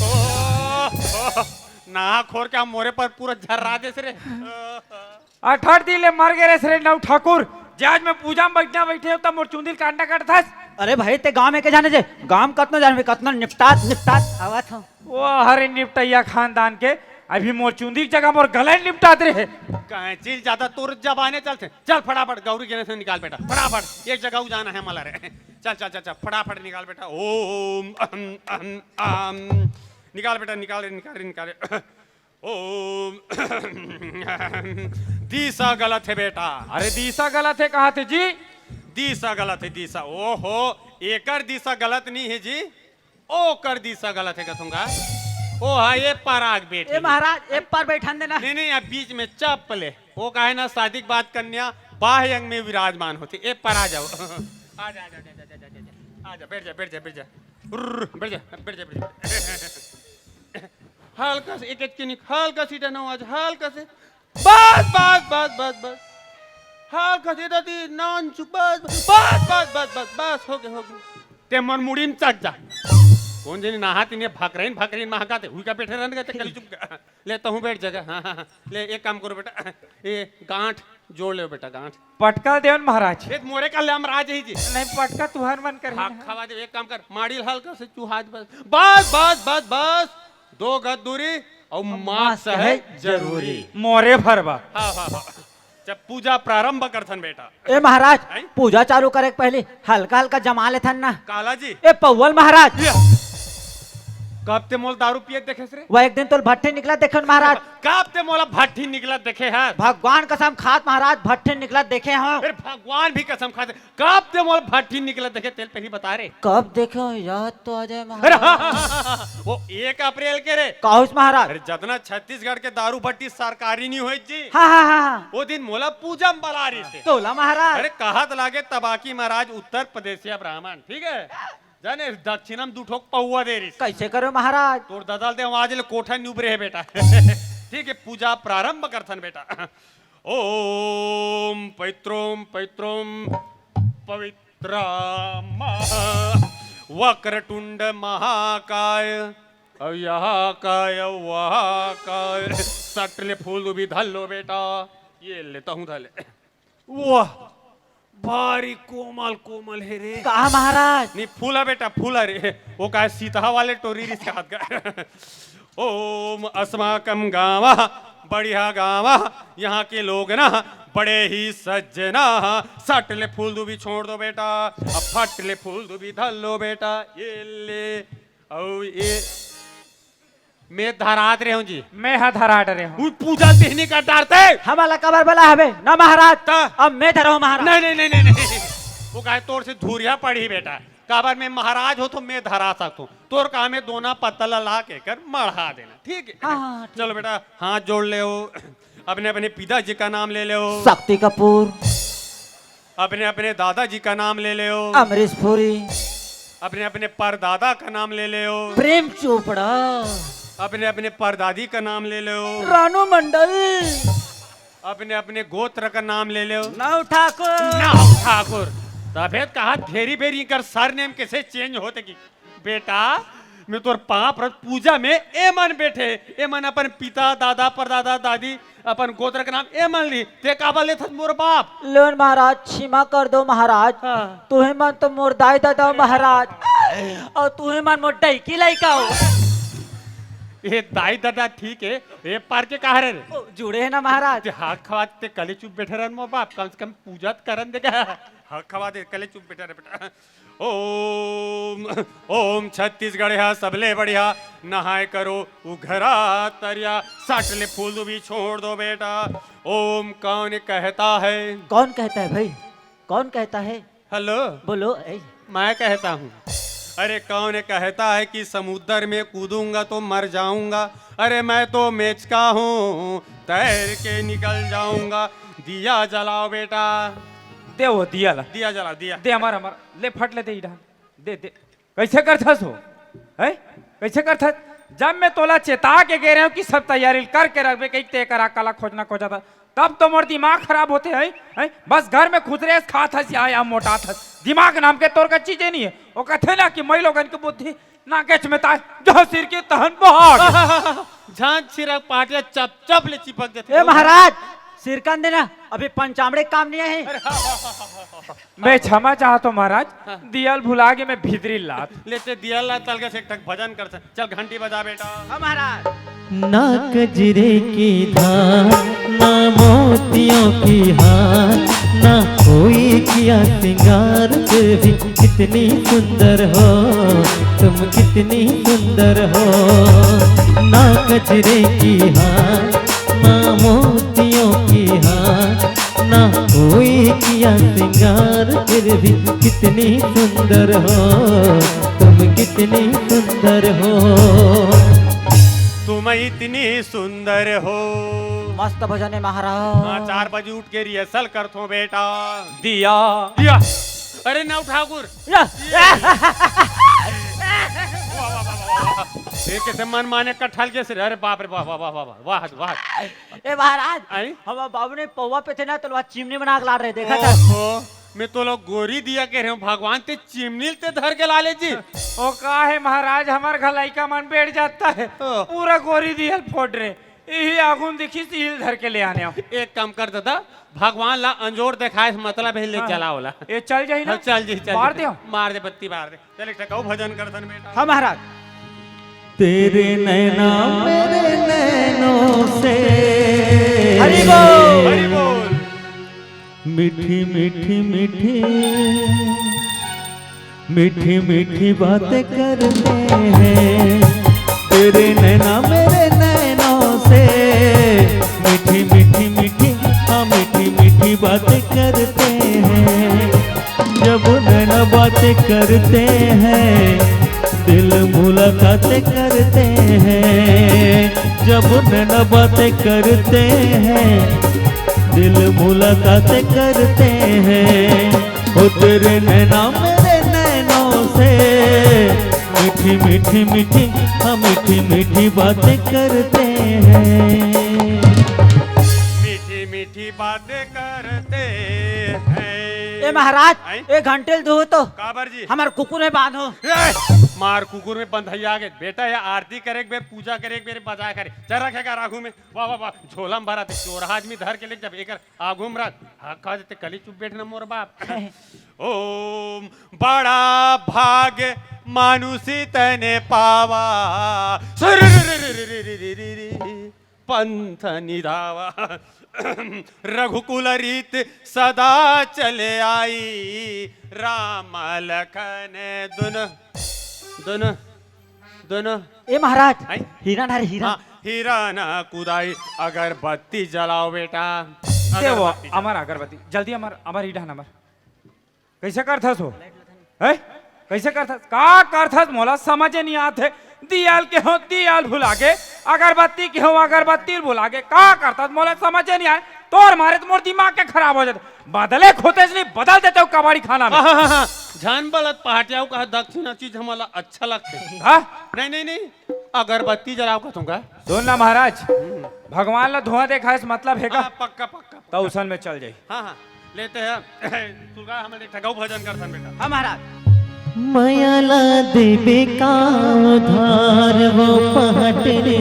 ओ, ओ, नहा खोर के मोरे पर पूरा झर्रा देस रे। अठारह दिन ले मर गे रे रे नौ ठाकुर, जे आज मैं पूजा में बैठना बैठे हों, तब मोर चूंदी ल काटना काटथस। अरे भाई, ते गांव में के जाने जे, गांव में कतनो जाने, कतनो निपटात, निपटात आवत हों। वो हरे निपटैया खानदान के, अभी मोर चूंदी के जगह मोर गला निपटात रहे। कैंची ज्यादा तोर जबाने चलथे। चल फटाफट गौरी गणेश निकाल बेटा, फटाफट एक जगह जाना हे मला रे। चल, चल, चल, चल, फटाफट निकाल बेटा। ओम अहम अहम अहम। निकाल बेटा, निकाल रे, निकाल रे, निकाल रे। ओम। दिशा गलत हे बेटा। अरे दिशा गलत हे कहाथे जी? दिशा गलत हे, दिशा। ओहो, एकर दिशा गलत नहीं हे जी। ओकर दिशा गलत हे कथूंगा। ओ हा, ए पार आग बैठ ए गे। महाराज, ए पार बैठन देना। नहीं, नहीं, अब बीच में चप ले। वो का हे ना, शादी के बाद कन्या बाह्य अंग में विराजमान होथे। ए पार आ जाओ। आ जा, आ जा, आ जा, बैठ जा, बैठ जा, बैठ जा। उर्र, बैठ जा, बैठ जा, बैठ जा। हल्का से, एक, एक के निक-, हल्का से डनो आज, हल्का से। बस, बस, बस, बस, बस। हल्का से दादी, नान चुप, बस, बस, बस, होगे, होगे। ते मोर मुड़ी में चढ़ जा। कोन जनी नहात इन्हें भकरइन, भकरइन महकाथे, हुई का बैठे रहने का, ते कली चुप का। ले, तहूँ बैठ जगह। हाँ, हाँ, हाँ। ले, एक काम करो बेटा, ए गांठ जोड़ ले बेटा गांठ। पटका देवन महाराज। ए, मोरे का ले हम राज ही जी। नहीं, पटका तुहर मन कर। हाँ, खवा दे, एक काम कर, माड़ी ल हल्का से चुहा दे बस। बस, बस, बस, बस। दो गज दूरी और मास्क है जरूरी। मोरे भरवा। हाँ, हाँ, हाँ। जब पूजा प्रारंभ करथन बेटा। ए महाराज, हैं? पूजा चालू करे के पहले हल्का हल्का जमा लेथन ना। काला जी। ए पौवल महाराज। या। कब ते मोल दारू पियत देखेस रे? वो एक दिन तोल भट्ठी निकला देखे महाराज। कब ते मोला भट्ठी निकला देखे हस? भगवान कसम खात महाराज, भट्ठी निकला देखे हो। अरे भगवान भी कसम खात। कब ते मोला भट्ठी निकला देखे, तेल पहली बता रे। कब देखे हो, याद तो आ जाए अरे महाराज। वो एक अप्रैल के रे। का होइस महाराज? अरे जतना छत्तीसगढ़ के दारू भट्ठी सरकारी नहीं होई जी। हाँ, हाँ, हाँ, हाँ। वो दिन मोला पूजा में बला रही थे। तोला महाराज। अरे कहत लागे तबाकी महाराज उत्तर प्रदेशिया ब्राह्मण, ठीक है? जाने दक्षिणा में दू ठोक पौवा दे रही। कैसे करो महाराज? तोर ददल दे आज ले कोठा नी उबरे है बेटा। ठीक है, पूजा प्रारंभ करथन बेटा। ओम पैत्रोम पैत्रोम पवित्रा महा वक्रतुंड महाकाय। अब यहा काय वहा काय। सट ले फूल दूबी धर लो बेटा। ये लेता हूँ धर ले। वाह, भारी कोमल कोमल हे रे। का महाराज? नहीं, फूला बेटा, फूला रे। वो का सीतहा वाले टोरी रिस का हाथ का। ओम अस्माकम गावा, बढ़िया गावा, यहाँ के लोग ना बड़े ही सज्जना। सट ले फूल दूबी छोड़ दो बेटा, अब फट ले फूल दूबी धर लो बेटा। ये ले, और ये मैं धरात रहे हूँ जी। मैं हा धरात रहे हूँ। वो पूजा तिहनी कर डारते। हमारा कबर बला हवे ना महाराज। ता? अब मैं धरो महाराज। नहीं, नहीं, नहीं, नहीं, नहीं। वो कहे तोर से धूरिया पड़ी बेटा। काबर मैं महाराज हो तो मैं धरा सकता हूँ। तोर काम है दोना पत्तल ला के कर मढ़ा देना, ठीक है? हाँ, हाँ, हाँ, ठीक चलो है। बेटा, हाथ जोड़ ले हो, अपने अपने पिताजी का नाम ले ले हो। शक्ति कपूर। अपने अपने दादाजी का नाम ले ले हो। अमरीश पुरी। अपने अपने परदादा का नाम ले ले हो। प्रेम चोपड़ा। अपने अपने परदादी का नाम ले ले हो। रानू मंडल। अपने अपने गोत्र का नाम ले ले हो। नव ठाकुर। नव ठाकुर। तभे त कहा भेरी भेरी कर सरनेम कैसे चेंज होते कि बेटा, मैं तोर पाँव परत पूजा में एमन बैठे, एमन अपन पिता, दादा, परदादा, दादी, अपन गोत्र के नाम एमन ली, ते काबर लेथस मोर बाप? लोन महाराज, क्षमा कर दो महाराज। हाँ। तुहे मन तो मोर दाई दादा हो महाराज, और तुहे मन मोर डैकी लइका हो। ये दाई दादा ठीक है, ये पार के कहा रे? ओ, जुड़े है ना महाराज। ते हाथ खवा ते कले चुप बैठे रहन मोर बाप, कम से कम पूजा त करन देगा। हाथ खवा दे, कले चुप बैठे रहे बेटा। ओम, ओम छत्तीसगढ़िया सबले बढ़िया, नहाए करो उघरा तरिया, सट ले फूल दूबी छोड़ दो बेटा। ओम कौन कहता है? कौन कहता है भाई? कौन कहता है? हेलो। बोलो, ए। मैं कहता हूँ। अरे कौन कहता है कि समुद्र में कूदूंगा तो मर जाऊंगा? अरे मैं तो मेचका हूँ, तैर के निकल जाऊंगा। दिया जलाओ बेटा। दे वो दिया ला। दिया जला, दिया। दे हमार, हमार। ले फट ले दे इधर। दे, दे। कैसे करथस हो? हैं? कैसे करथस? जब मैं तोला चेता के गे रहे हूँ कि सब तैयारी करके रखबे, कहीं ते करा कला खोजना खोजा था, तब तो मोर दिमाग खराब होते हैं, हैं? बस घर में खुसरे खात हस, या, या मोटात हस। दिमाग नाम के तोर का चीजें नहीं है। वो कहते ना कि मई लोगन की बुद्धि नाकेच में ताय, जहाँ सिर के तहन बहाग। झांझ सिरक पाटिया चप चप ले चिपक देथे। ए महाराज, सिरकन देना, अभी पंचामड़े काम नहीं है। अरे हाँ, हाँ, हाँ, हाँ, हाँ। मैं क्षमा चाहत हूँ महाराज, हाँ। दियल भुला के मैं भीतरी लात। लेते दियल ला तलके से एक ठक भजन कर सक। चल घंटी बजा बेटा। हाँ महाराज। ना कजरे की धार, ना मोतियों की हार, ना कोई किया श्रृंगार, फिर भी कितनी सुंदर हो तुम, कितनी सुंदर हो। ना कजरे की हार, ना मोतियों की हार, ना कोई किया श्रृंगार, फिर भी कितनी सुंदर हो तुम, कितनी सुंदर हो। तुम इतनी सुंदर हो। मस्त भजन है महाराज। हाँ, चार बजे उठ के रिहर्सल करथो बेटा। दिया। दिया। अरे नव ठाकुर। या। वाह, वाह, वाह, वाह, वाह। ये कैसे मन माने कटहल के सिर। अरे बाप रे, वाह, वाह, वाह, वाह, वाह, वाह। ए महाराज, आई? हम बाबू ने पौवा पे थे ना, तो वहाँ चिमनी बना के ला रहे, देखा था? ओहो, मैं तो लोग गोरी दिया कह रहे हूँ, भगवान ते चिमनी ते धर के ला ले जी। ओ का है महाराज, हमार घर लइका मन बैठ जाता है, ओ। पूरा गोरी दिया फोड़ रहे। इही आगू में दिखिस, इही ल धर के ले आने हंव। एक काम कर दादा, भगवान ला अंजोर देखाए से मतलब हे, ले हाँ। चला ओला। ये चल जाही ना? हाँ, चल जी, चल मार जी। दे। मार दे, बत्ती मार दे। चल, एक ठका अउ भजन करथन बेटा। हाँ महाराज। तेरे नैना मेरे नैनों से हरि बोल। हरि बोल। मीठी मीठी मीठी मीठी मीठी बातें करते हैं। तेरे नैना मेरे नैनों से मीठी मीठी मीठी, हाँ, मीठी मीठी बातें करते हैं। जब नैना बातें करते हैं, दिल मुलाकातें करते हैं। जब नैना बातें करते हैं, दिल मुलाकातें करते हैं। ओ तेरे नैना मेरे नैनों से मीठी मीठी मीठी, हाँ, मीठी मीठी बातें करते हैं। मीठी मीठी बातें करते हैं। ए महाराज, हैं? ए घंटी ल दुहू तो। काबर जी? हमर कुकुर में बांधो। ए, मार कुकुर में बंधइया गे। बेटा, ये आरती करे के बेर, पूजा करे के बेर बजाए करे। चल रखे का राखू में। वाह, वाह, वाह। झोला में भरा थे। चोरहा आदमी धर के ले जब एकर आगू में रख। हाँ, खा देते कली चुप बैठना मोर बाप। ओम बड़ा भाग मानुषी तने पावा। सुरु पंथ निधावा। रघुकुल रीत सदा चले आई। राम लखन दुन, दुन, दुन। ए महाराज, हैं? हीरा ना रे, हीरा। हाँ, हीरा ना कुदाई, अगरबत्ती जलाओ बेटा। देवो, अगरबत्ती जलाओ। अमर अगरबत्ती, जल्दी अमर, अमर ईडा नंबर। कइसे करथस हो? हैं? कइसे करथस? का करथस? मोला समझे नइ आत हे। दियाल के हो, दियाल भुला गे, अगरबत्ती के हो, अगरबत्ती भुला गे। का करथस? मोला समझे नइ आय। तोर मारे त मोर दिमाग के खराब हो जाथे। बदले खोते से नहीं, बदल देते हो कबाड़ी खाना में। हाँ, हाँ, हाँ। झन बलत पहाटियाऊ कहा दक्षिणा चीज हमला अच्छा लगथे। हाँ? नहीं, नहीं, नहीं। अगरबत्ती जलाओ कहथों का? सुन ना महाराज, भगवान ला धुआं देखाए से मतलब हे का? हाँ, पक्का, पक्का, पक्का। त उसन में चल जाई। हाँ, हाँ, लेते हैं। सुगा, हम एक ठगऊ भजन करथन बेटा। हाँ महाराज। मया ला देबे का उधार वो पहाटनी,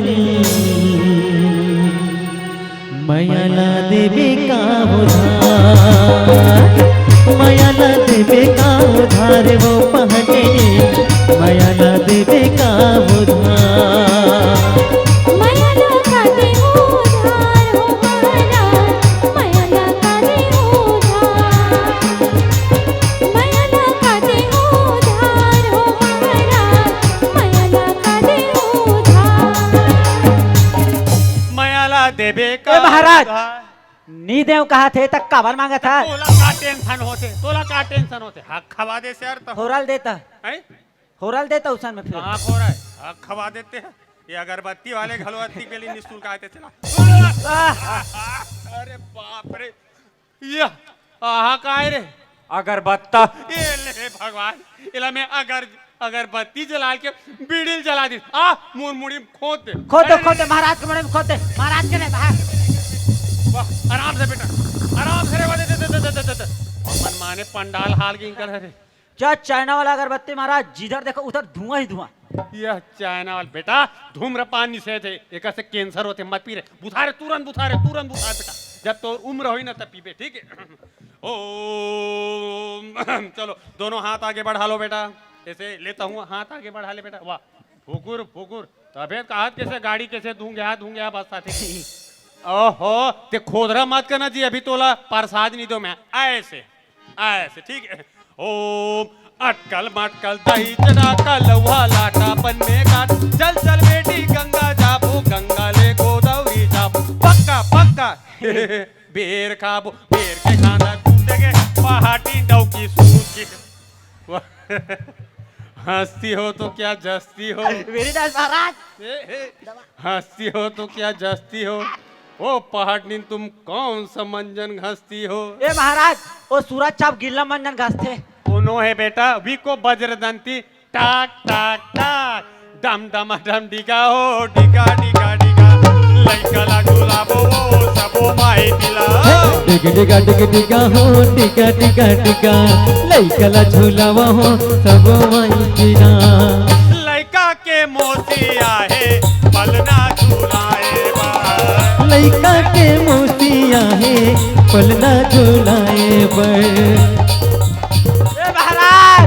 मया ला देबे का उधार, मया ला देबे का उधार वो पहाटनी, मया ला देबे का उधार। मया ला का दे उधार हो महाराज, मया ला का दे उधार, मया ला का दे उधार हो महाराज, मया ला का दे उधार। मया ला देबे का ए महाराज, उधार। नी देव कहा थे त काबर मांगत हा? तोला का टेंशन होथे? तोला का टेंशन होथे? हक खवा दे से यार तो। होरल देता। हैं? होरल देता उसन में फिर। कहाँ खो रहा है? हक खवा देते हैं। ये अगरबत्ती वाले घलो अत्ती के लिए निशुल्क आए थे, चला। आह! अरे बाप रे। ये आहा काय रे? अगरबत्ता। ए ले भगवान, एला मैं अगर, अगरबत्ती जला के बीड़ी ल जला दी। आ, मोर मुड़ी में खोद दे। खोद दे, अरे, खोद दे, महाराज के मुड़ी में खोद दे, महाराज के नहीं, बाहर। वाह, आराम से बेटा, आराम से रे, वाह, दे, दे, दे। मनमाने पंडाल हाल के इनकर है रे। क्या चाइना वाला अगरबत्ती महाराज, जिधर देखो उधर धुआं ही धुआं। यह चाइना वाला बेटा, धूम्रपान निषेध है, एकर से कैंसर होथे, मत पी रे। बुथा रे, तुरंत बुथा रे, तुरंत बुथा रे बेटा। जब तोर उम्र होई ना तब पीबे, ठीक है? ओम, चलो, दोनों हाथ आगे बढ़ा लो बेटा। ऐसे लेता हूँ, हाथ आगे बढ़ा ले बेटा। वाह, फुकुर, फुकुर। तबे तो कहत कैसे गाड़ी कैसे धूंगे, हाथ धूंगे, बस साथे। ओहो, ते खोदरा मत करना जी, अभी तोला प्रसाद नहीं दो मैं। ऐसे, ऐसे, ठीक है। ओम अटकल मटकल दही चढ़ा का लौहा लाटा बन में काट। चल चल बेटी गंगा जाबो, गंगा ले गोदावरी जाबो। पक्का, पक्का। बेर खाबो, बेर के खाना कूटेंगे, पहाटी डौकी सूत की। वाह। हंसती हो तो क्या जस्ती हो? Very nice महाराज। ए, ए, हंसती हो तो क्या जस्ती हो? ओ पहाटनिन, तुम कौन सा मंजन घसती हो? ए महाराज, ओ सूरज छाप गिल्ला मंजन घसथे। कोनो है बेटा, विको बज्रदंती, टाक टाक टाक, डम डम डम डिगा हो, डिगा डिगा डिगा, लइका ला डुलाबो ओ सबो माई पिला। डिग डिगा डिग डिगा हो, डिगा डिगा डिगा, लइका ला झुलावा हो सबो माई पिला। लइका के मौसी आहे, पलना झुलाए बा। लइका के मौसी आहे, पलना झुलाए बर। ए महाराज,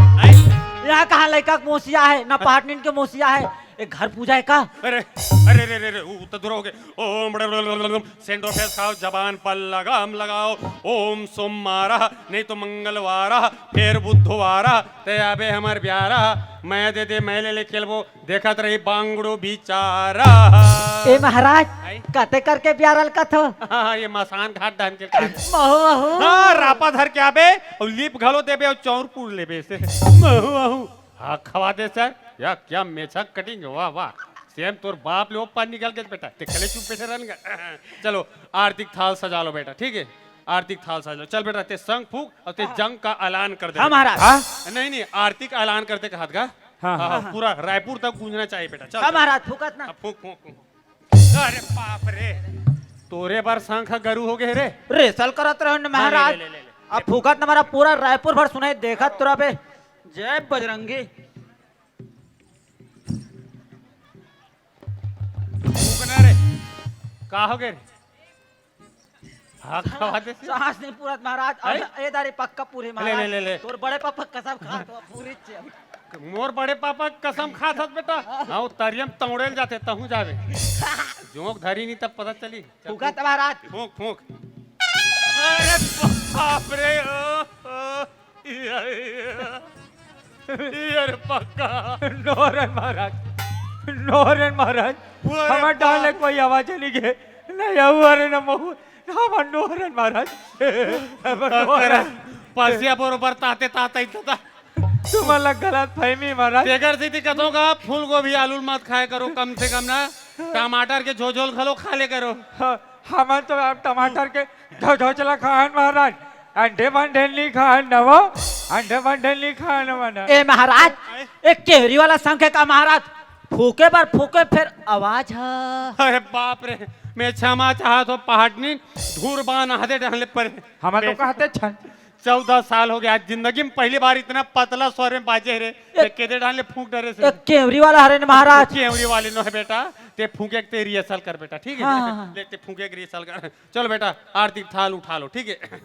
यहाँ कहाँ लइका के मौसी आहे? ना पहाटनिन के मौसी आहे। एक घर पूजा है का? अरे, अरे, रे, रे, रे, उ तो दूर हो गए। ओम सेंडो फेस खाओ, जबान पर लगाम लगाओ। ओम सोमवारा, नहीं तो मंगलवारा, फिर बुधवारा, ते अबे हमर ब्यारा, मैं दे दे, मैं ले ले खेलबो, देखत रही बांगड़ू बिचारा। ए महाराज, आई? कते करके ब्यारल कथो? हाँ, हाँ, ये मसान घाट डान के काम। महू, महू। हाँ, रापा धर के आबे, और लीप घलो देबे, और चौर पूर लेबे से। महू, महू। हाँ, खवा दे सर। या क्या मेछा कटिंग, वाह, वाह। सेम तोर बाप ले ऊपर निकल के बेटा, ते कले चुप बैठे रहन। चलो, आरती थाल सजा लो बेटा, ठीक है? आरती थाल सजा लो। चल बेटा, ते संग फूक और ते जंग का ऐलान कर दे हाँ, बेटा। महाराज। हाँ? नहीं, नहीं, आरती का ऐलान करते कहा था। हाँ, हाँ, हाँ, हाँ। पूरा रायपुर तक गूंजना चाहिए बेटा। चल, हाँ, चल। महाराज, फूकत ना। अब फूक, फूक, फूक। अरे बाप रे, तोरे बर शंख गरु हो गए रे। रेसल करत रहो न हाँ, ले, महाराज। ले, ले, ले, ले। अब फूकत न हमारा पूरा रायपुर भर सुनाई देखत तोरा बे। जय बजरंगी। फूकना रे। का हो गए रे? हाँ, खवा दे से। सांस नहीं पूरत महाराज। अरे? अब ए दारी पक्का पूरी ले, ले, महाराज। ले, ले। तोर बड़े पापा कसम खा तो पूरी चे। मोर बड़े पापा कसम खा था बेटा। हाँ, वो तरियम तौड़े ल जाते, तहूँ जावे। जोंक धरी नहीं तब पता चली। फूका त महाराज। फूक, फूक। अरे बाप रे, ओ, ओ, ये, ये, ये रे पक्का। नोरन महाराज, नोरन महाराज, वो रे हमर डाल ले बाप। कोई आवाज नहीं गे, ना यहू अरे ना महू, ना हमर नोरन महाराज, हमर नोरन। पसिया बरोबर ताते ताते ही था। तुमन ला गलत फहमी महाराज। तेकर सेती कथों का फूलगोभी आलू मत खाए करो, कम से कम ना टमाटर के झोझोल घलो खा ले करो। ह-, हमन तो अब टमाटर के झोझोचला खान महाराज, अंडे बंडे नहीं खान न वो, अंडे बंडे नहीं खान मन। ए महाराज, एक केवरी वाला संग के का महाराज? फूके बर फूके फेर आवाज ह। अरे बाप रे, मैं क्षमा चाहत हो पहाटनी, धूर बान आदे डहले परे। हमन तो मैं कहते छन। चौदह साल हो गया, आज जिंदगी में पहली बार इतना पतला स्वर में बाजे रे। एक ते केदे डाले फूंक डरे से। एक केवरी वाला हरे न महाराज। केवरी वाले नो है बेटा, ते फूंके के ते रिहर्सल कर बेटा, ठीक है? हाँ, हाँ, हाँ। ले ते फूंके के रिहर्सल कर। चलो बेटा, आरती थाल उठा लो, ठीक है?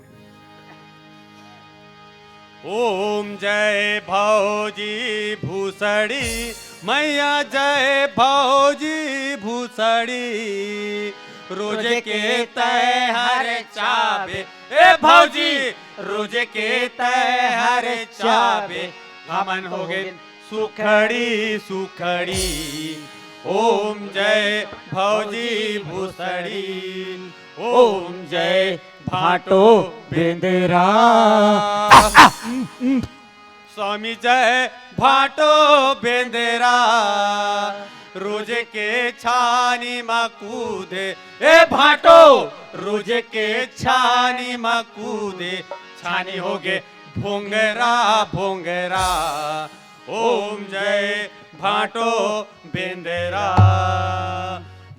ओम जय भौजी भूसड़ी, मैया जय भौजी भूसड़ी। रोज के तय हर चाबे, ए भौजी, रोज के तय हर चाबे, हमन हो गए सुखड़ी सुखड़ी। ओम जय भौजी भूसड़ी, ओम जय भाटो बेंदरा। स्वामी जय भाटो बेंदरा, रोज के छानी म कूदे, ए भाटो, रोज के छानी म कूदे, छानी होगे भोंगरा भोंगरा। ओम जय भाटो बेंदरा।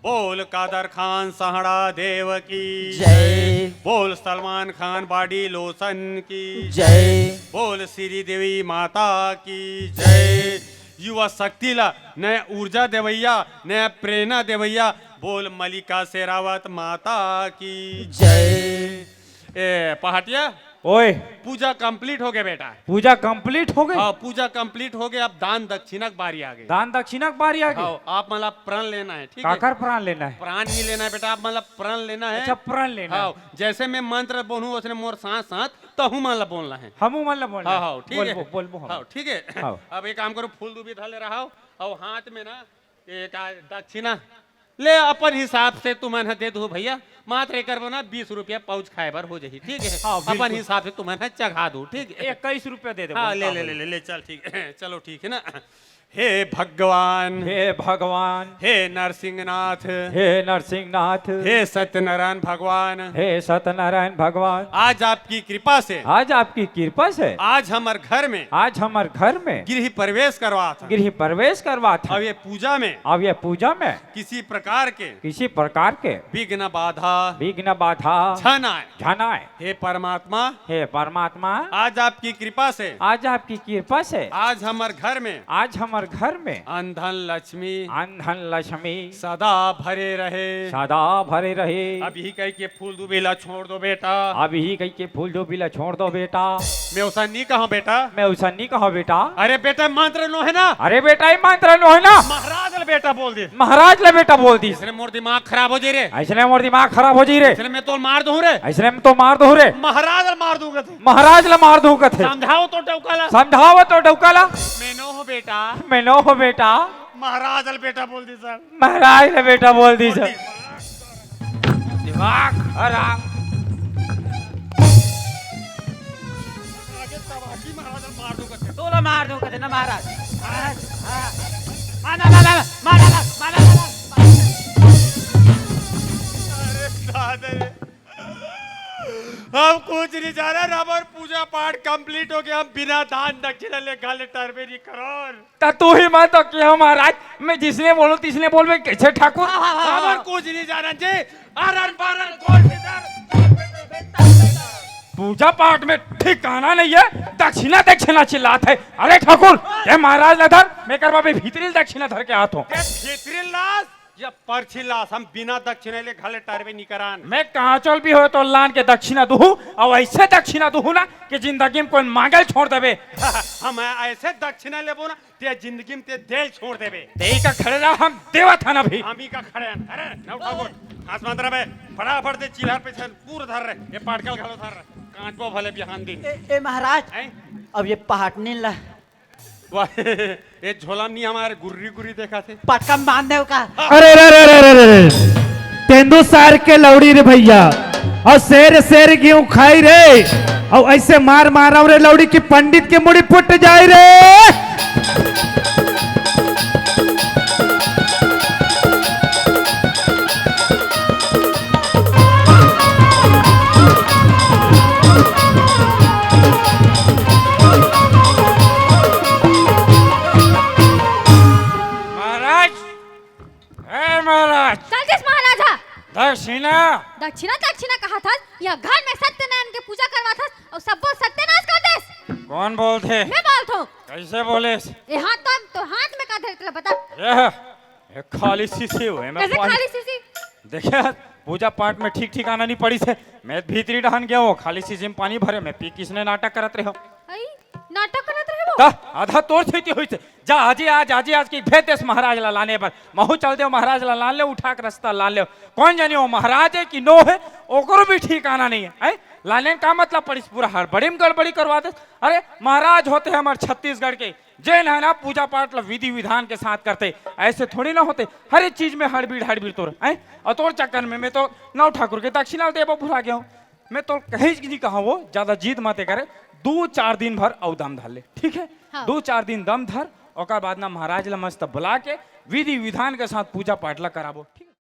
बोल कादर खान सहाड़ा देव की जय। बोल सलमान खान बॉडी लोशन की जय। बोल श्री देवी माता की जय। युवा शक्ति ला नया ऊर्जा देवैया, नया प्रेरणा देवैया, बोल मलिका शेरावत माता की जय। ए पहाटिया, ओए। पूजा कंप्लीट हो गया बेटा। पूजा कंप्लीट हो गई? हाँ, पूजा कंप्लीट हो गया। अब दान दक्षिणा के बारी आ गई। दान दक्षिणा के बारी आ गई? हाँ, आप मन ला प्रण लेना है, ठीक है? काकर प्रण लेना है? प्रण नहीं लेना है बेटा, आप मन ला प्रण लेना है। अच्छा, प्रण लेना हाँ, है। जैसे मैं मंत्र बोलूँ, वैसे मोर साथ साथ तहू मन ला बोलना है। हमू मन ला बोलना हाँ, है। हाँ, ठीक है। बोलबो, बोलबो हम। हाँ, ठीक है। हाँ। अब एक काम करो, फूल दूबी धर ले रहा हो, और हाथ में ना एक आ, दक्षिणा ले, अपन हिसाब से तुमन ह दे दू भैया, मात्र एकर बर ना बीस रुपया पाउच खाए बर हो जाही, ठीक है? हाँ, बिल्कुल। अपन हिसाब से तुमन ह चघा दू, ठीक है? इक्कीस रुपया दे दे, हाँ, ले, ले, ले, ले, ले, चल, ठीक है, चलो, ठीक है ना? हे भगवान, हे भगवान, हे नरसिंहनाथ, हे नरसिंहनाथ, हे सत्यनारायण भगवान, हे सत्यनारायण भगवान, आज आपकी कृपा से, आज आपकी कृपा से, आज हमर घर में, आज हमर घर में गृह प्रवेश करवात हन। गृह प्रवेश करवात हन। अब ये पूजा में, अब ये पूजा में किसी प्रकार के, किसी प्रकार के विघ्न बाधा, विघ्न बाधा झन आए। झन आए। हे परमात्मा, हे परमात्मा, आज आपकी कृपा से, आज आपकी कृपा से, आज हमर घर में, आज हमर घर में अन धन लक्ष्मी अन धन लक्ष्मी सदा भरे रहे। सदा भरे रहे। अब इही कहिके फूल दुबे ला छोड़ दो बेटा। अब इही कहिके फूल दुबे ला छोड़ दो बेटा। मैं ओइसन नी कहंव बेटा। मैं ओइसन नी कहंव बेटा। अरे बेटा, मंत्र नोहे ना। अरे बेटा, ये मंत्र नोहे ना। महाराज ला बेटा बोल दे। महाराज ला बेटा बोल दिस। अइसने मोर दिमाग खराब हो जाही रे। अइसने मोर दिमाग खराब हो जाही रे। अइसने मैं तोला मार दूहूं रे। अइसने मैं तोला मार दूहूं रे। महाराज ला मार दूहूं कथे। महाराज ला मार दूहूं कथे। समझाओ तो डौका ला। समझाओ तो डौका ला। मैं नोहंव बेटा। मैं नोहंव बेटा। महाराज ला बेटा बोल दिस। महाराज ला बेटा बोल दिस। दिमाग खराब। आगे तबाही महाराज ला मार दूहूं कथे। तोला मार दूहूं कथे ना महाराज। महाराज, हाँ। मार, मार, मार। अरे दादा रे। हम कुछ नहीं जाने, हमर पूजा पाठ complete हो गया, हम बिना दान दक्षिणा ले घर ले टरबे नहीं करन। त तू ही मत तो कि हम महाराज, मैं जिसने बोलूं तिसने बोलबे, कैसे ठाकुर? हाँ, हाँ, हाँ, हाँ। हमर कुछ नहीं जानन जी, अरन बरन गोल इधर। पूजा पाठ में ठिकाना नहीं है, दक्षिणा दक्षिणा चिल्लात हे। अरे ठाकुर, ये महाराज ला धर, मैं करबा भी भीतरी दक्षिणा धर के आत हूँ। ये भीतरी लास या परछी लास, हम बिना दक्षिणा ले घर ले टरबे नहीं करन। मैं कांचोल भी होय तो लान के दक्षिणा दूहूं, अउ अइसे दक्षिणा दूहूं ना कि जिंदगी में कोई मांगल छोड़ देबे। हम अइसे दक्षिणा लेबो ना, ते जिंदगी में ते देल छोड़ देबे। ते ही का खड़े रहा, हम देवत हन अभी। हम ही का खड़े हन। अरे, नौ ठाकुर, घास बांध रहा बे, फटाफट से चिल्हर पे छन पूरा धर रे, ये पाटकल घलो धर रे, कांचबो भले बिहान दिन। ए, ए महाराज, हैं? अब ये पहाटनी ला वाह, ये झोला नहीं हमारे गुर्री गुर्री देखा थे। पटका बांध दे का? अरे, रे, रे, रे, रे, रे, रे। तेंदू सार के लौड़ी रे भैया, अउ शेर शेर गेहूं खाई रे, अउ अइसे मार मारव रे लौड़ी कि पंडित के मुड़ी फुट जाई रे। महाराज, हे महाराज। चल दिस महाराज हा। दक्षिणा। दक्षिणा, दक्षिणा कहाथस, ये घर में सत्यनारायण के पूजा करवाथस अउ सब्बो सत्यानाश कर देस। कोन बोलथे? मैं बोलथों। कइसे बोलेस? ये हाथ तो, तो हाथ में का धरे तेला बता। ये, ये खाली शीशी हे, मैं कइसे पानी खाली शीशी? देखे, पूजा पाठ में ठीक ठिकाना नहीं पड़िस हे। मैं भीतरी डहन गेंव, खाली शीशी में पानी भरेंव, मैं पी किसने नाटक करत रहेंव। अई, नाटक करत रहे वो? त आधा तोर सेती होइस हे। जा, आजे आज, आजे आज के भेज देस महाराज ला लाने बर। महूं चल देंव महाराज ला लान लेंव, उठा के रस्ता लान लेंव। कोन जानी वो महाराज हे कि नो हे, ओकरो भी ठिकाना नहीं हे। हैं? लाने का मतलब पड़िस, पूरा हड़बड़ी में गड़बड़ी करवा देस। अरे, महाराज होथे हमर छत्तीसगढ़ के, जेन हे ना पूजा पाठ ला विधि विधान के साथ करथे, अइसे थोड़ी ना होथे। हर एक चीज में हड़बीड़ हड़बीड़ तोर, हैं? अउ तोर चक्कर में मैं तो नौ ठाकुर के दक्षिणा देबो भुला गेंव। मैं तो कहीं नहीं कहा वो, ज्यादा जिद मत करे, दू चार दिन भर अउ दम धर ले, ठीक हे? हाँ। दू चार दिन दम धर, ओकर बाद ना महाराज ला मस्त बुला के विधि विधान के साथ पूजा पाठ ला कराबो।